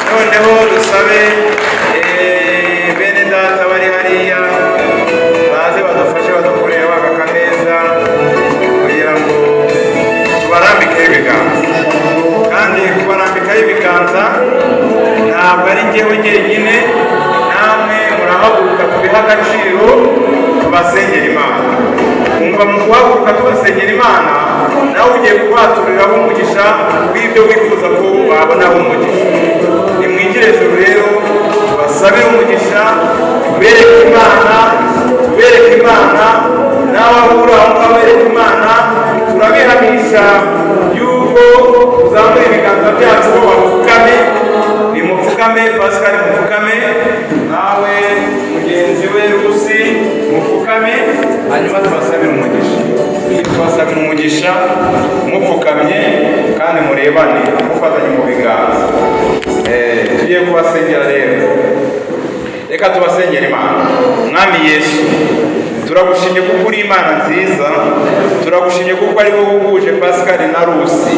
Noneho dusabe bene data bari hariya baze badufashe badukorere aka kameza kugira ngo tubarambikeho ibiganza. Kandi kubarambikaho ibiganza ntabwo ari njyewe jyenyine, namwe murahaguruka tubihe agaciro, tubasengera Imana. Umva, mu guhaguruka tubasengera Imana, nawe ugiye kubaturiraho umugisha w'ibyo wifuza ko babonaho umugisha. Nimwigire ejuru rero tubasabire umugisha, tubereke Imana, tubereke Imana, nawe aho uri aho ngaho bereke Imana. Turabihamisha yuko tuzamura ibiganza byacu ngo bapfukame. Nimupfukame, Pascal mupfukame, nawe mugenzi we Rusi mupfukame, hanyuma tubasabire umugisha. Tubasabira umugisha mupfukamye kandi murebane, mufatanye mu biganza. Tugiye kubasengera rero. Reka tubasengere Imana. Mwami Yesu, turagushimye kuko uri Imana nziza, turagushimye kuko ari wowe uhuje Pascal na Rusi.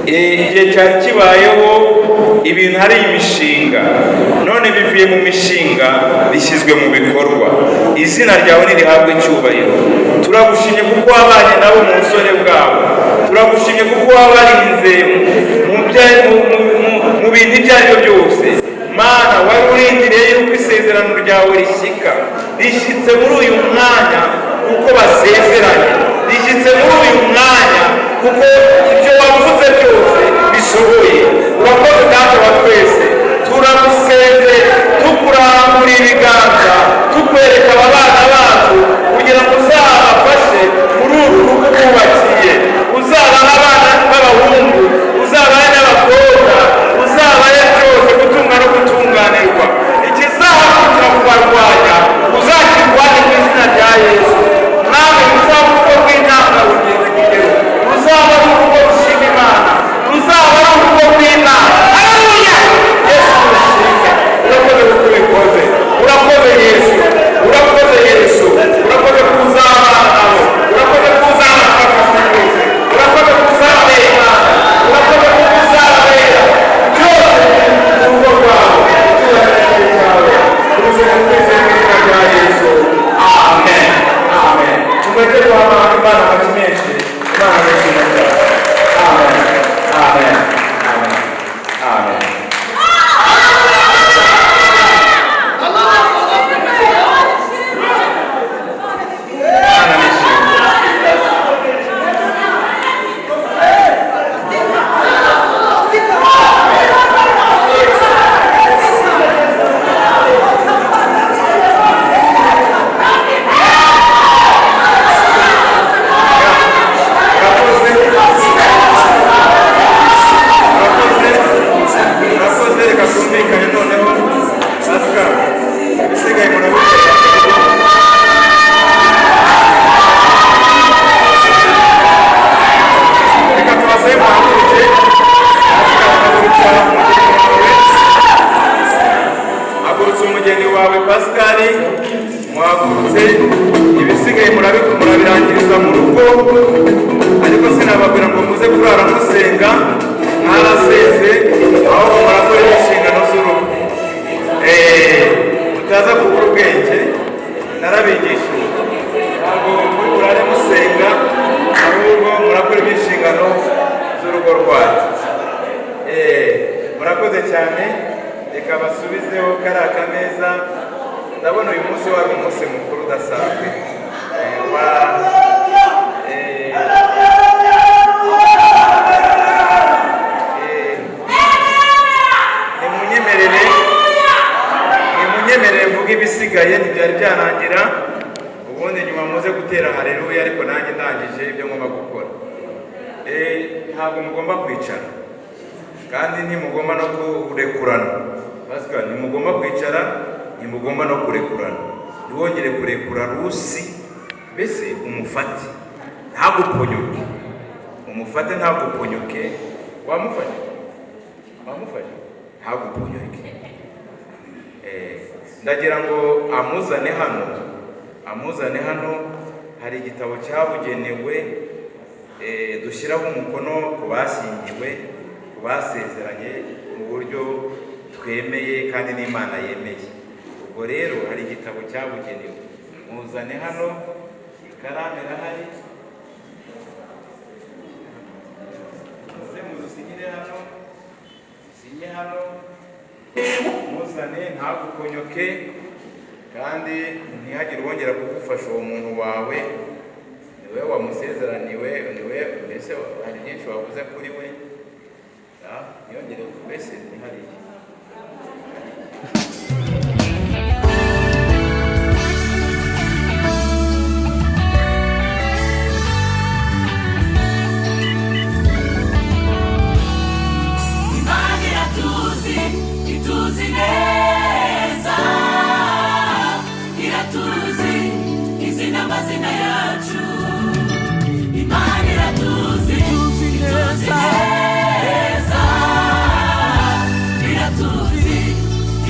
Igihe cyari kibayeho ibintu ari imishinga, none bivuye mu mishinga bishyizwe mu bikorwa. Izina ryawe nirihabwe icyubahiro. Turagushimye kuko wabanye nabo mu busore bwabo, turagushimye kuko wabarinze mu bintu ibyo ari byo byose. Mana, wari urindiriye yuko isezerano ryawe rishyika, rishyitse muri uyu mwanya kuko basezeranye, rishyitse muri uyu mwanya kuko ibyo wavuze byose bishoboye. Urakoze Data wa twese, turagusenze tukurambura ibiganza, tukwereka aba bana bacu kugira ngo uzabafashe muri uru rugo twubakiye, uzabahe abana b'abahungu, uzabahe n'abakobwa, uzabahe byose gutunga no gutunganirwa. Ikizahagurukira kubarwanya uzakirwanye mu izina rya Yesu. Mwami, uzaba urugo rw'intangarugero, ruzaba ari urugo rushima Imana, ruzaba ari urugo rw'Imana. Haleluya! Yesu ushimwe, urakoze kuko ubikoze, urakoze Yesu, urakoze Yesu, urakoze ko uzabana nabo, urakoze ko uzabafasha muri byose, urakoze ko uzababera Imana, urakoze ko uzababera byose mu rugo rwawe. Icyubahiro cyawe tuze twese mu izina rya Yesu. Amen. Amen. Tumureke guha Imana amashyi menshi. Imana nishimwe cyane. Amen. Amen. Amen. Amen. Imana nishimwe. Murakoze, reka twumvikane noneho. Pascal, ibisigaye murabikora. Reka tubasabe muhaguruke. Pascal, hagurutsa umugeni wawe. Hagurutsa umugeni wawe Pascal, muhagurutse. Ibisigaye murabirangiriza mu rugo, ariko sinababwira ngo muze kurara musenga mwaraseze, ahubwo murakora inshingano z'urugo. Mutaza kubura ubwenge, narabigishije. Ntabwo muri burare musenga, ahubwo murakora inshingano z'urugo rwanyu. Murakoze cyane. Reka basubizeho kariya kameza. Ndabona uyu munsi wari umunsi mukuru udasanzwe. Nimunyemerere mvuge ibisigaye, ntibyari byarangira. Ubundi nyuma muze gutera haleluya, ariko nanjye ndangije ibyo ngomba gukora. Ntabwo mugomba kwicara, kandi ntimugomba no kurekurana. Pascal, ntimugomba kwicara, ntimugomba no kurekurana. Ntiwongere kurekura Rusi, mbese umufate ntaguponyoke, umufate ntaguponyoke. Wamufashe, wamufashe ntaguponyoke. Ndagira ngo amuzane hano, hari igitabo cyabugenewe dushyiraho umukono ku bashyingiwe, ku basezeranye mu buryo twemeye kandi n'Imana yemeye. Ubwo rero hari igitabo cyabugenewe, muzane hano, ikaramu irahari, muze mudusinyire hano, usinye hano, muzane ntagukonyoke kandi ntihagire uwongera kugufasha. Uwo muntu wawe niwe wamusezeraniwe, niwe mbese hari byinshi wavuze kuri we, ntiyongere mbese ntihariye. Imana iratuzi, ituzi neza, iratuzi izina amazina yacu. Imana iratuzi, ituzi neza, iratuzi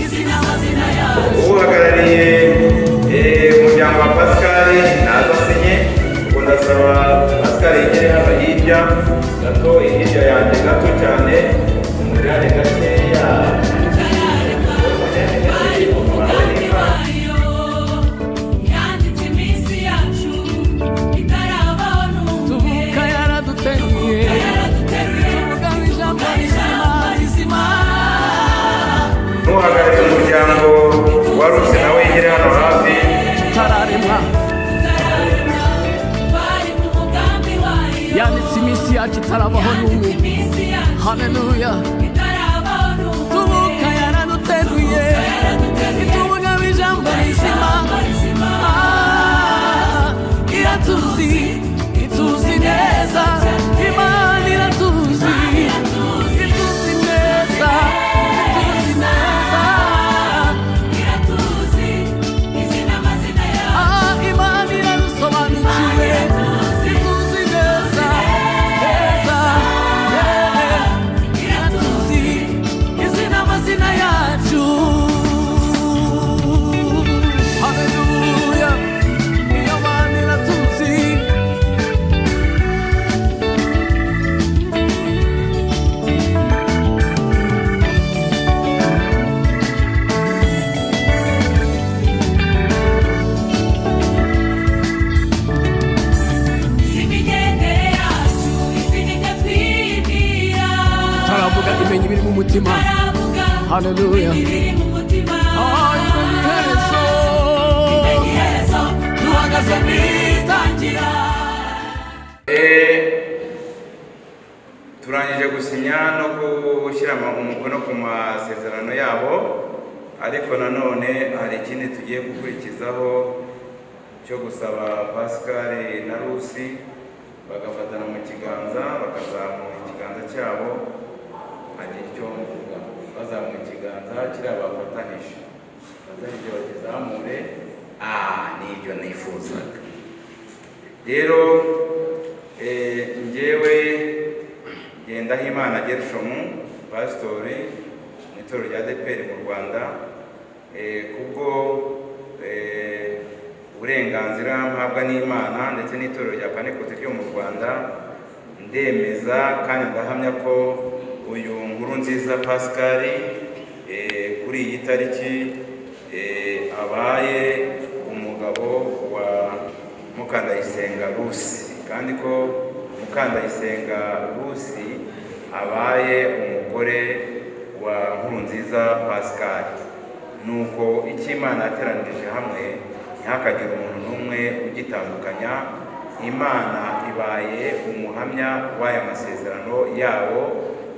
izina amazina yacu. Uhagarariye umuryango wa Pascal naza asinye. Ubwo ndasaba Pascal yegere hano hirya gato, hirya yanjye gato cyane, umujyane gakeya. Bari mu mugambi wayo, yanditse iminsi yacu itarabaho n'umwe. Tuvuka yaraduteruye, tuvuga ijambo rizima. N'uhagarariye umuryango wa Rusi nawe yegere hano hafi. Tutararemwa, Bari mu mugambi wayo, yanditse iminsi yacu itarabaho n'umwe. iminsi yacu Haleluya. itarabaho n'umwe. Tuvuka yaraduteruye, tuvuga ijambo rizima. Iratuzi, ituzi neza. Imana iratuzi, ituzi neza, ituzi neza. Iratuzi izina amazina yacu. Imana iradusobanukiwe, ituzi neza, neza, iratuzi izina amazina yacu. Haleluya, iyo Mana iratuzi. Si imigendere yacu, isi nibyo twibwira. Taravuga imenya ibiri mu mutima. Taravuga Haleluya. ibiri mu mutima. Imenya iherezo. Imenya iherezo, duhagaze mu itangira. Turangije gusinya no gushyira umukono ku masezerano yabo, ariko nanone hari ikindi tugiye gukurikizaho cyo gusaba Pascal na Rusi bagafatana mu kiganza, bakazamura ikiganza cyabo, hagira icyo mvuga. Bazamura ikiganza kiriya bafatanije, bafatanyije bakizamure. Nibyo nifuzaga. Rero njyewe Ngendahimana Gershomu, pasitori mu itorero rya ADEPR mu Rwanda, kubwo uburenganzira mpabwa n'Imana ndetse n'itorero rya Pantekote ryo mu Rwanda, ndemeza kandi ndahamya ko uyu Nkurunziza Pascal kuri iyi tariki abaye umugabo wa Mukandayisenga Rusi, kandi ko Mukandayisenga Rusi abaye umugore wa Nkurunziza Pascal. Nuko icyo Imana yateranirije hamwe ntihakagire umuntu n'umwe ugitandukanya. Imana ibaye umuhamya w'aya masezerano yabo.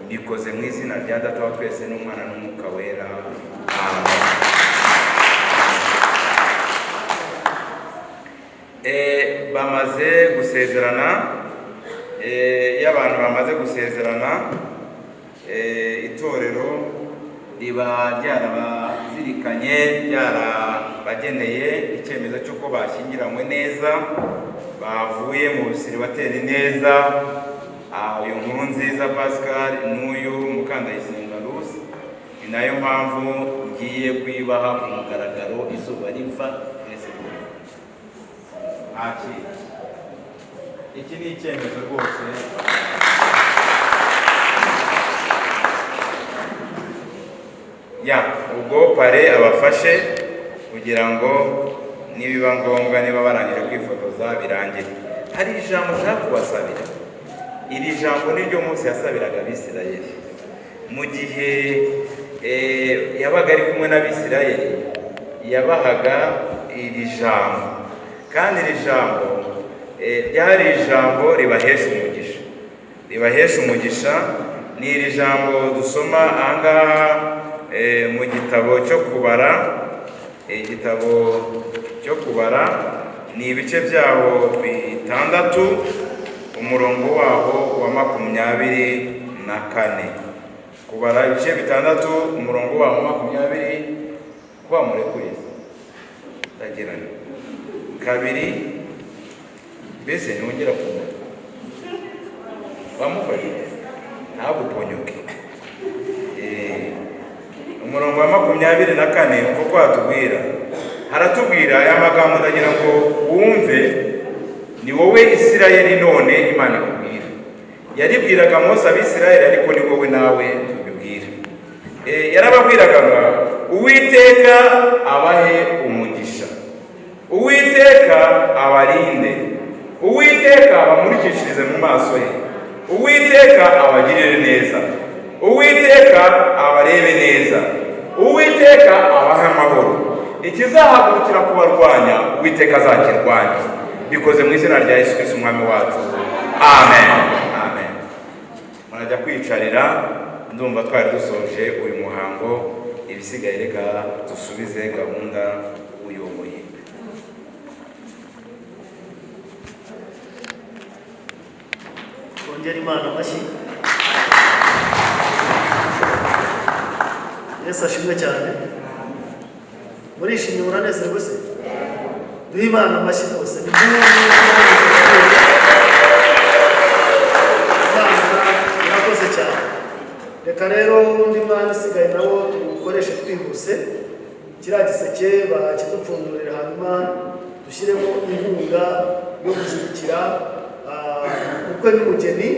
Mbikoze mu izina rya Data wa twese n'Umwana n'Umwuka Wera. Amen. Bamaze gusezerana. Iyo abantu bamaze gusezerana, itorero riba ryarabazirikanye, ryarabageneye icyemezo cy'uko bashyingiranywe neza, bavuye mu busiribateri neza. Uyu Nkurunziza Pascal n'uyu Mukandayisenga Rusi, ni nayo mpamvu tugiye kuyibaha ku mugaragaro izuba riva mwese. Mwakire, iki ni icyemezo rwose. Ya, ubwo parrain abafashe kugira ngo nibiba ngombwa, niba barangije kwifotoza, birangire. Hari ijambo ushaka kubasabira. Iri jambo ni ryo Mose yasabiraga Abisirayeli mu gihe yabaga ari kumwe n'Abisirayeli. Yabahaga iri jambo, kandi iri jambo ryari ijambo ribahesha umugisha, ribahesha umugisha. Ni iri jambo dusoma ahangaha mu gitabo cyo Kubara. Igitabo cyo Kubara ni ibice byaho 6, umurongo waho wa 24. Kubara ibice 6, umurongo waho 20 kuba murekuye ndagirana kabiri, mbese ntiwongera kumura wamufashe ntaguponyoke. Umurongo wa 24, umva uko hatubwira. Haratubwira aya magambo, ndagira ngo wumve. Ni wowe Isirayeli none Imana ikubwira. Yaribwiraga Mose, Abisirayeli, ariko ni wowe nawe tubibwira. Yarababwiraga ngo: "Uwiteka abahe umugisha, Uwiteka abarinde, Uwiteka abamurikishirize mu maso he, Uwiteka abagirire neza, Uwiteka abarebe neza, Uwiteka abahe amahoro. Ikizahagurukira kubarwanya, Uwiteka azakirwanya." Bikoze mu izina rya Yesu Kristo Umwami wacu, amen, amen. Murajya kwicarira. Ndumva twari dusoje uyu muhango. Ibisigaye reka dusubize gahunda uyoboye. Twongere Imana amashyi. Yesu ashimwe cyane. Murishimye, muranezerwe se? Duhe Imana amashyi rwose. Ni Imana irakoze cyane. Reka rero undi mwanya usigaye nawo tuwukoreshe twihuse. Kiriya giseke bakidupfundurira, hanyuma dushyiremo inkunga yo gushyigikira ubukwe n'umugeni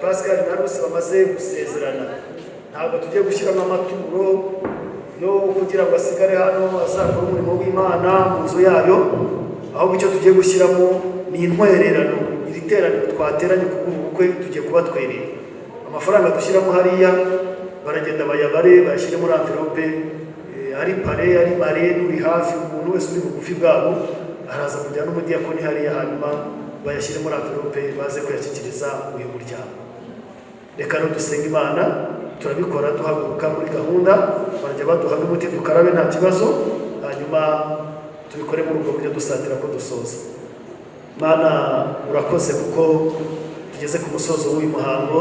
Pascal na Rusi bamaze gusezerana. Ntabwo tugiye gushyiramo amaturo yo kugira ngo asigare hano azakore umurimo w'Imana mu nzu yayo, ahubwo icyo tugiye gushyiramo ni intwererano. Iri teraniro twateranye kubw'ubu bukwe tugiye kubatwerera. Amafaranga dushyiramo hariya baragenda bayabare, bayashyire muri enveloppe. Ari parrain, ari marraine, uri hafi, umuntu wese uri bugufi bwabo araza kujyana n'umudiyakoni hariya, hanyuma bayashyire muri enveloppe, baze kuyashyikiriza uyu muryango. Reka rero dusenga Imana. Turabikora duhaguruka muri gahunda. Barajya baduha n'umuti dukarabe, nta kibazo, hanyuma tubikore muri ubwo buryo dusatira ko dusoza. Mana, urakoze kuko tugeze ku musozo w'uyu muhango.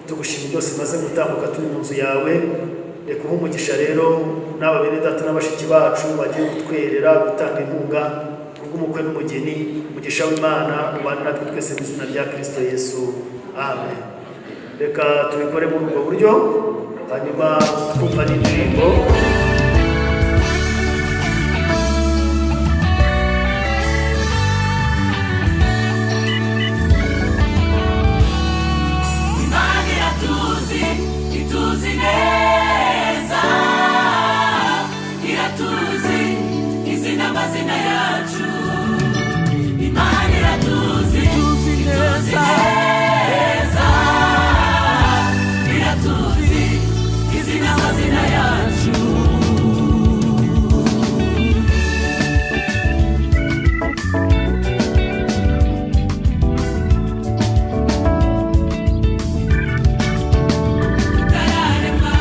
Tugushima byose maze gutambuka turi mu nzu yawe. Reka uhe umugisha rero n'aba bene data na bashiki bacu bagiye kutwerera, gutanga inkunga kubw'umukwe n'umugeni. Umugisha w'Imana ubane natwe twese mu izina rya Kristo Yesu, amen. Reka tubikore muri ubwo buryo, hanyuma twumva n'indirimbo. Imana iratuzi, ituzi neza, iratuzi izi n'amazina yacu. Imana iratuzi, ituzi neza, iratuzi izi n'amazina yacu. Tutararemwa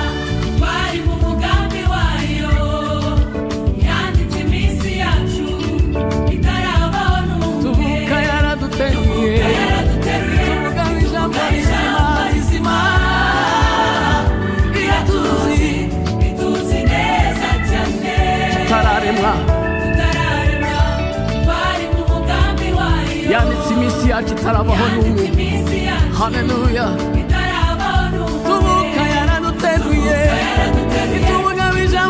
twari mu mugambi wayo, yanditse iminsi yacu itarabaho n'umwe. Tuvuka yaraduteruye, tuvuga ijambo rizima rizima. Iratuzi, ituzi neza cyane. Tutararemwa, Tutararemwa twari mu mugambi wayo, yanditse iminsi yacu itarabaho n'umwe. iminsi yacu Haleluya. itarabaho n'umwe. Tuvuka yaraduteruye, tuvuga ijambo.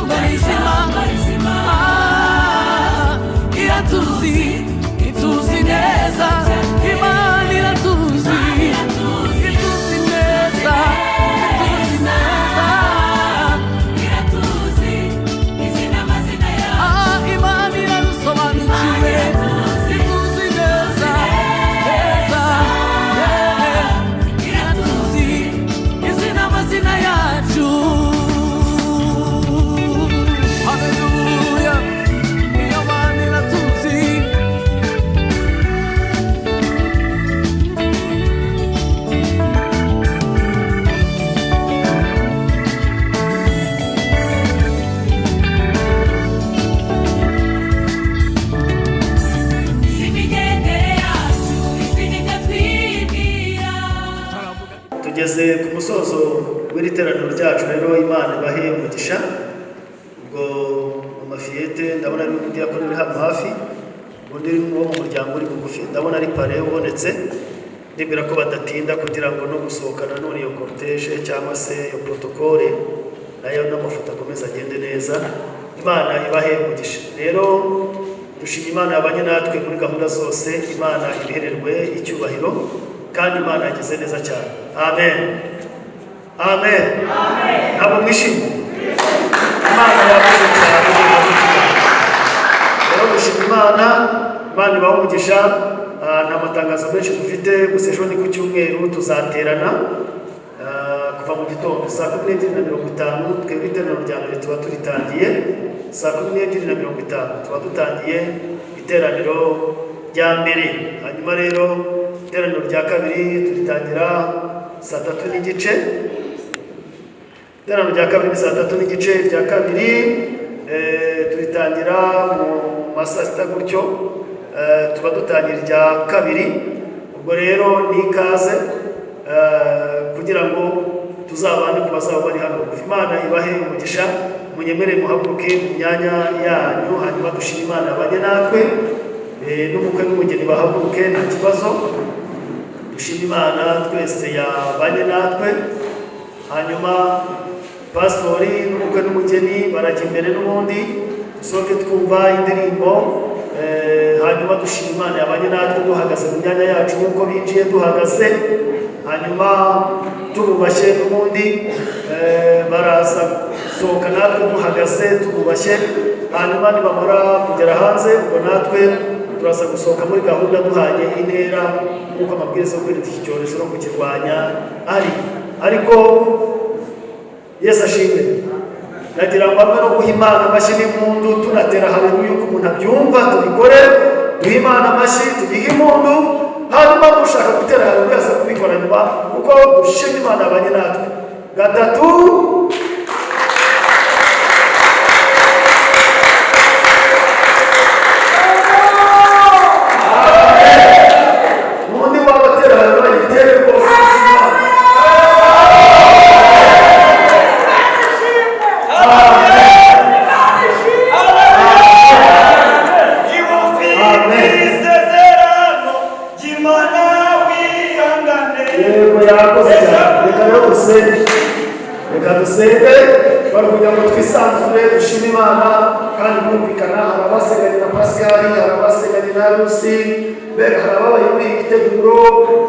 musozo w'iri teraniro ryacu rero, Imana ibahe umugisha. Ubwo mu mafiyete ndabona ari umudiyakoni uri hano hafi, undi wo mu muryango uri bugufi, ndabona ari pare ubonetse. Ndibwira ko badatinda kugira ngo no gusohoka nanone iyo cortege cyangwa se iyo protocole nayo n'amafoto akomeza agende neza. Imana ibahe umugisha. Rero dushima Imana yabanye natwe muri gahunda zose. Imana ibihererwe icyubahiro, kandi Imana yagize neza cyane. Amen, amen. Ntabwo mwishimye? Imana yakoze cyane. Rero dushima Imana, Imana ibahe umugisha. Nta matangazo menshi dufite, gusa ejo ni ku cyumweru tuzaterana kuva mu gitondo 12:50. Twebwe iteraniro rya mbere tuba turitangiye 12:50, tuba dutangiye iteraniro rya mbere. Hanyuma rero iteraniro rya kabiri turitangira 3:30. Iteraniro rya kabiri ni 3:30, rya kabiri turitangira mu ma 6 gutyo, tuba dutangira irya kabiri. Ubwo rero ni ikaze kugira ngo tuzabane ku bazaba bari hano. Imana ibahe umugisha. Munyemere muhaguruke mu myanya yanyu, hanyuma dushime Imana abanye natwe. N'umukwe n'umugeni bahaguruke, nta kibazo. Dushime Imana twese yabanye natwe. Hanyuma pasitori n'umukwe n'umugeni barajya imbere n'ubundi, dusohoke twumva indirimbo. Hanyuma dushima Imana yabanye natwe duhagaze mu myanya yacu nk'uko binjiye duhagaze, hanyuma tububashye n'ubundi. Baraza gusohoka natwe duhagaze tububashye, hanyuma nibamara kugera hanze ubwo natwe turaza gusohoka muri gahunda duhanye intera nk'uko amabwiriza yo kwirinda iki cyorezo no kukirwanya ari. Ariko Yesu ashimwe. Nagira ngo hamwe no guha Imana amashyi n'impundu, tunatera haleluya uko umuntu abyumva, tubikore, duhe Imana amashyi, tugihe impundu, hanyuma ushaka gutera haleluya aza kubikora nyuma, kuko dushima Imana abanye natwe. Gatatu. Undi wabatera haleluya yitere rwose. Yego, yakoze cyane. Reka rero dusenge, reka dusenge bari kugira ngo twisanzure, dushime Imana kandi bumvikana. Hari abasenganye na Pascal, hari abasenganye na Rusi, mbega hari ababaye muri iyi miteguro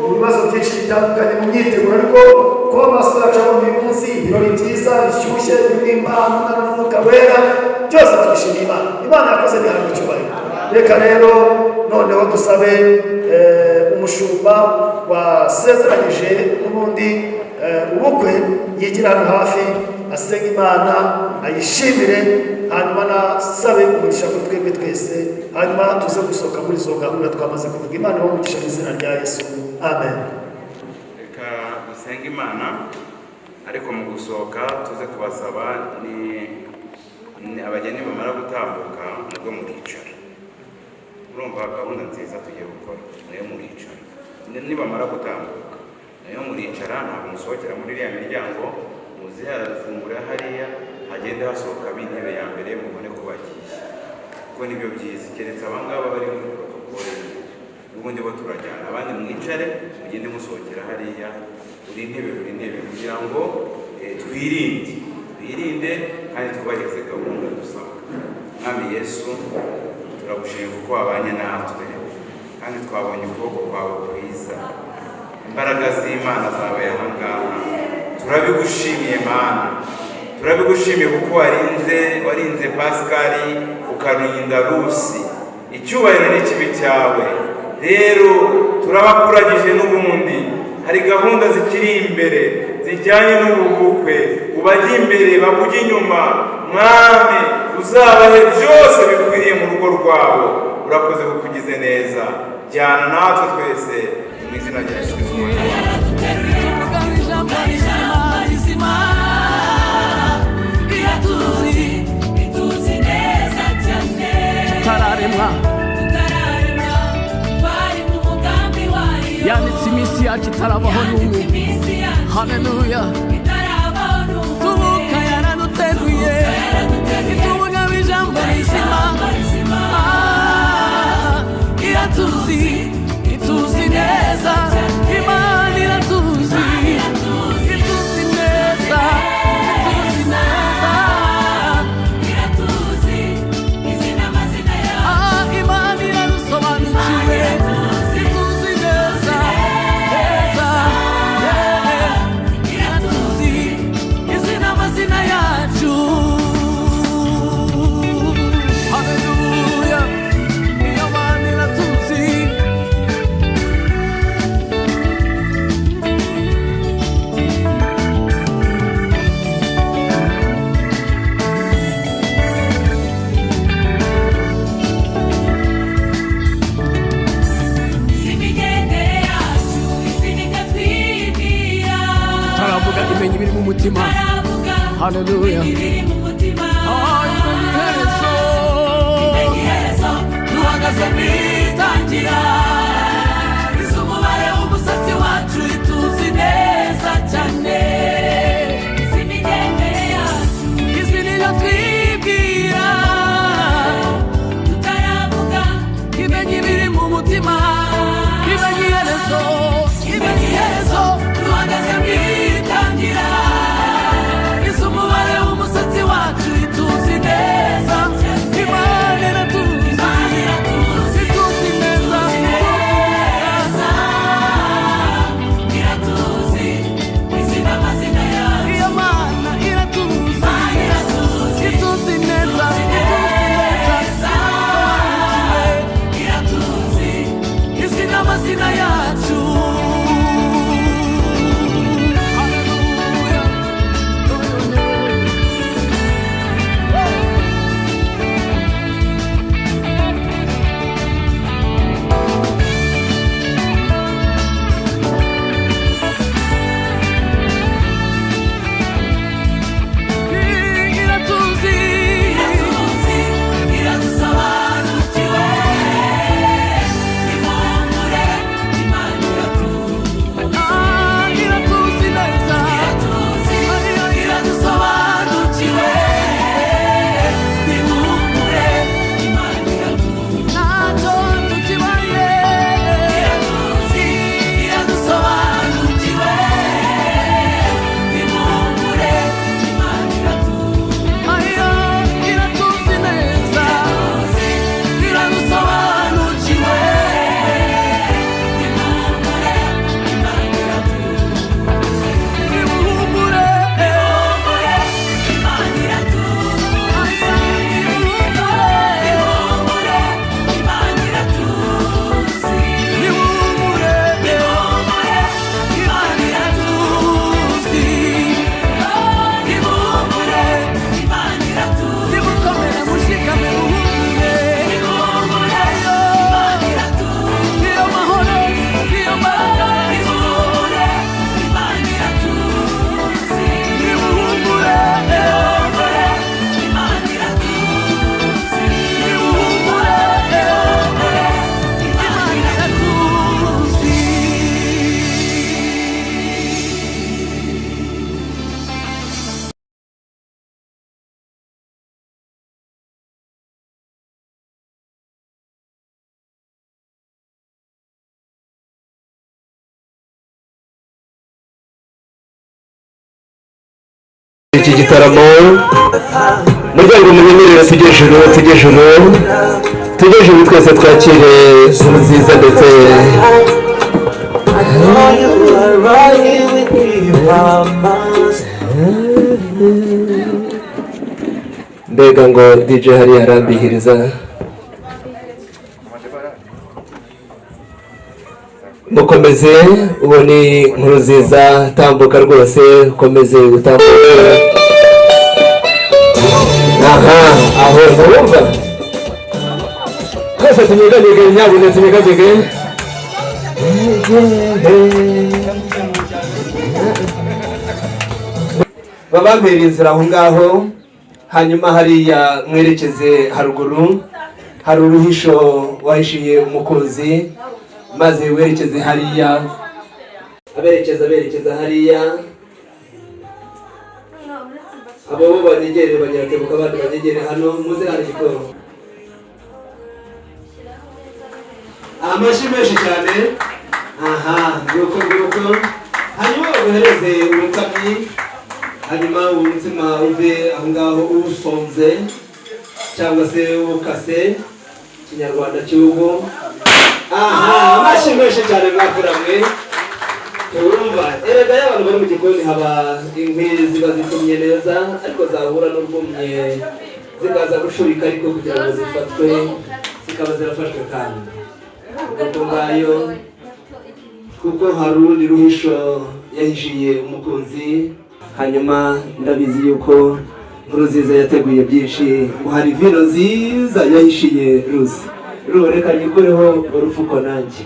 mu bibazo byinshi bitandukanye mu myiteguro, ariko kuba amaso yacu abona uyu munsi ibirori byiza bishyushye birimo impano n'Umwuka Wera, byose tubishimiye Imana. Imana yakoze ntihabwe icyubahiro. Reka rero noneho dusabe umushumba wasezeranyije n'ubundi ubukwe yigira hano hafi, asenga Imana ayishimire, hanyuma nasabe umugisha kuri twebwe twese, hanyuma tuze gusohoka muri izo gahunda twamaze kuvuga. Imana ibahe umugisha mu izina rya Yesu, amen. Reka dusenge Imana, ariko mu gusohoka tuze kubasaba ni abageni bamara gutambuka nabwo muricara. Urumva gahunda nziza tugiye gukora, nayo muricara. Nibamara gutambuka nayo muricara, ntabwo musohokera muri iriya miryango, muze harafungura hariya hagende hasohoka b'intebe ya mbere mubone ko bagiye, kuko nibyo byiza. Keretse abangaba bari muri protokole, n'ubundi bo turajyana, abandi mwicare mugende musohokera hariya buri ntebe, kugira ngo twirinde kandi twubahirize gahunda dusabwa. Mwami Yesu, turagushimira kuko wabanye natwe kandi twabonye ukuboko kwawe kwiza, imbaraga z'Imana zabaye aha ngaha. Turabigushimiye Mana, turabigushimiye kuko warinze Pascal, ukarinda Rusi. Icyubahiro n'ikibi cyawe. Rero turabakuragije n'ubundi hari gahunda zikiri imbere zijyanye n'ubu bukwe, ubajye imbere bakujye inyuma. Mwami, uzabahe byose bikwiriye mu rugo rwabo. Urakoze kukugize neza, jyana natwe twese mu izina rya Yesu Kristo. Tutararemwa, yanditse iminsi yacu itarabaho n'umwe. Haleluya. Tubuka yaraduteruye, itubuga ijambo rizima. Ah, iratuzi, ituzi neza. Imana iratuzi, ituzi neza, ituzi neza. Ah, Imana iradusobanukiwe, ituzi neza, neza, yeah. Iratuzi, izi ni amazina yacu. Haleluya, iyo Mana iratuzi. Taravuga imenya ibiri mu mutima. Haleluya. Ah, imenya iherezo. Duhagaze mu itangira. Izi umubare w'umusatsi wacu ituzi neza cyane. Izi niyo twibwira. Imenya ibiri mu mutima. Imenya iherezo. Imenya iherezo. Duhagaze mu itangira. Izi umubare w'umusatsi wacu ituzi neza. Imana iratuzi. Ituzi neza. Ituzi neza. Iyo Mana iratuzi. Ituzi neza. Ituzi neza. Izi ni amazina yacu. Haleluya. Iratuzi. Ah, iratuzi neza. Iradusobanukiwe. Ntacyo tukibaye. Ayo, iratuzi neza. Iradusobanukiwe. Nimuhumure. Nimuhumure. Imana iratuzi. Nimukomere, mushikame, muhumure. Niyo mahoro, niyo mbaraga. Nimuhumure. Nimuhumure. Imana iratuzi. Iki gitaramo muryango munyemerere tujye ejuru, tujye ejuru, tujye ejuru twese twakire inkuru nziza ndetse mbega ngo DJ hariya arambihiriza. Mukomeze ubone inkuru nziza, tambuka rwose, ukomeze utambuka. Aha, aho ntiwumva twese tunyeganyege, nyabune tunyeganyege. Babampera inzira aho ngaho, hanyuma hariya mwerekeze haruguru hari uruhisho wahishiye umukunzi, maze werekeze hariya, aberekeza berekeza hariya. Abo bo banyegere banyiratebuka, abandi banyegere hano, muze hano igikoro. Amashyi menshi cyane. Aha, nguko nguko. Hanyuma baguhereze umukamyi, hanyuma umutsima uve aho ngaho usonze cyangwa se ukase Kinyarwanda cy'ubu. Aha, amashyi menshi cyane mwakuramwe. Urumva erega iyo abantu bari mu gikoni haba inkwi ziba zitumye neza, ariko zahura n'urwumye zikaza gushurika, ariko kugira ngo zifatwe zikaba zirafashwe kandi ubwo ngayo, kuko hari urundi ruhisho yahishiye umukunzi. Hanyuma ndabizi yuko Nkurunziza yateguye byinshi, ngo hari vino nziza yahishiye Ruzi. Reka nyikureho urufuko nanjye.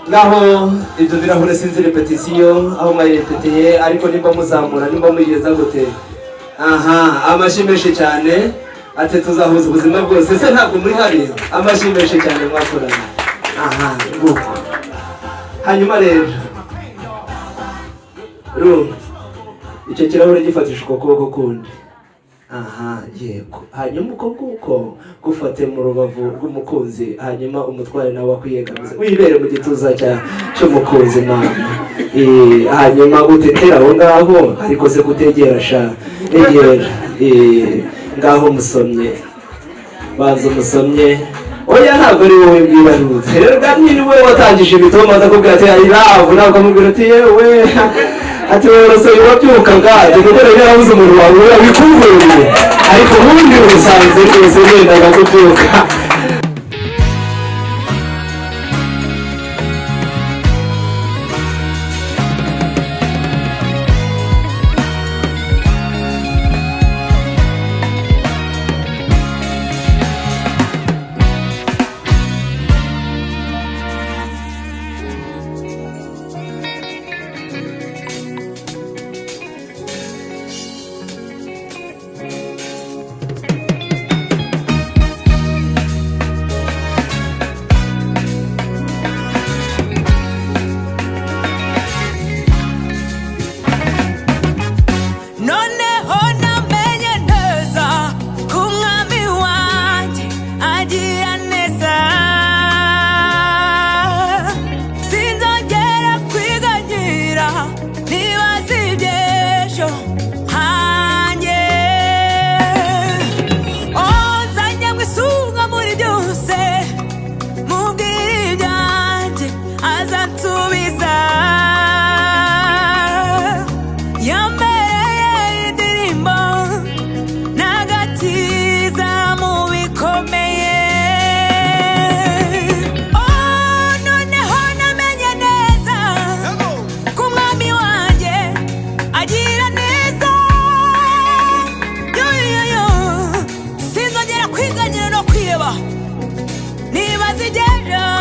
Ngaho ibyo birahure sinzi repetisiyo aho mwayirepeteye, ariko nimba muzamura nimba muyigeza gute. Aha, amashyi menshi cyane. Ati tuzahuza ubuzima bwose, se ntabwo muri hari. Amashyi menshi cyane mwakoranye. Aha, nguko. Hanyuma rero icyo kirahure gifatishwa ukuboko kundi. Aha, yego. Hanyuma uko nguko gufate mu rubavu rw'umukunzi, hanyuma umutware nawe akwiyegamiza wibere mu gituza cy'umukunzi mama. Hanyuma utetera aho ngaho, ariko se kutegera sha, egera. Ngaho musomye, banza umusomye. Oya, ntabwo ari wowe mbwira Ruzi. Rero kandi ni wowe watangije ibitoma, aza kubwira ati I love, ntabwo amubwira ati yewe, ati wowe urasaba wabyukaga, kuko rero yarabuze umuntu wawe wabikuburiye, ariko ubundi ubusanzwe rwose yendaga kubyuka. Niba zigera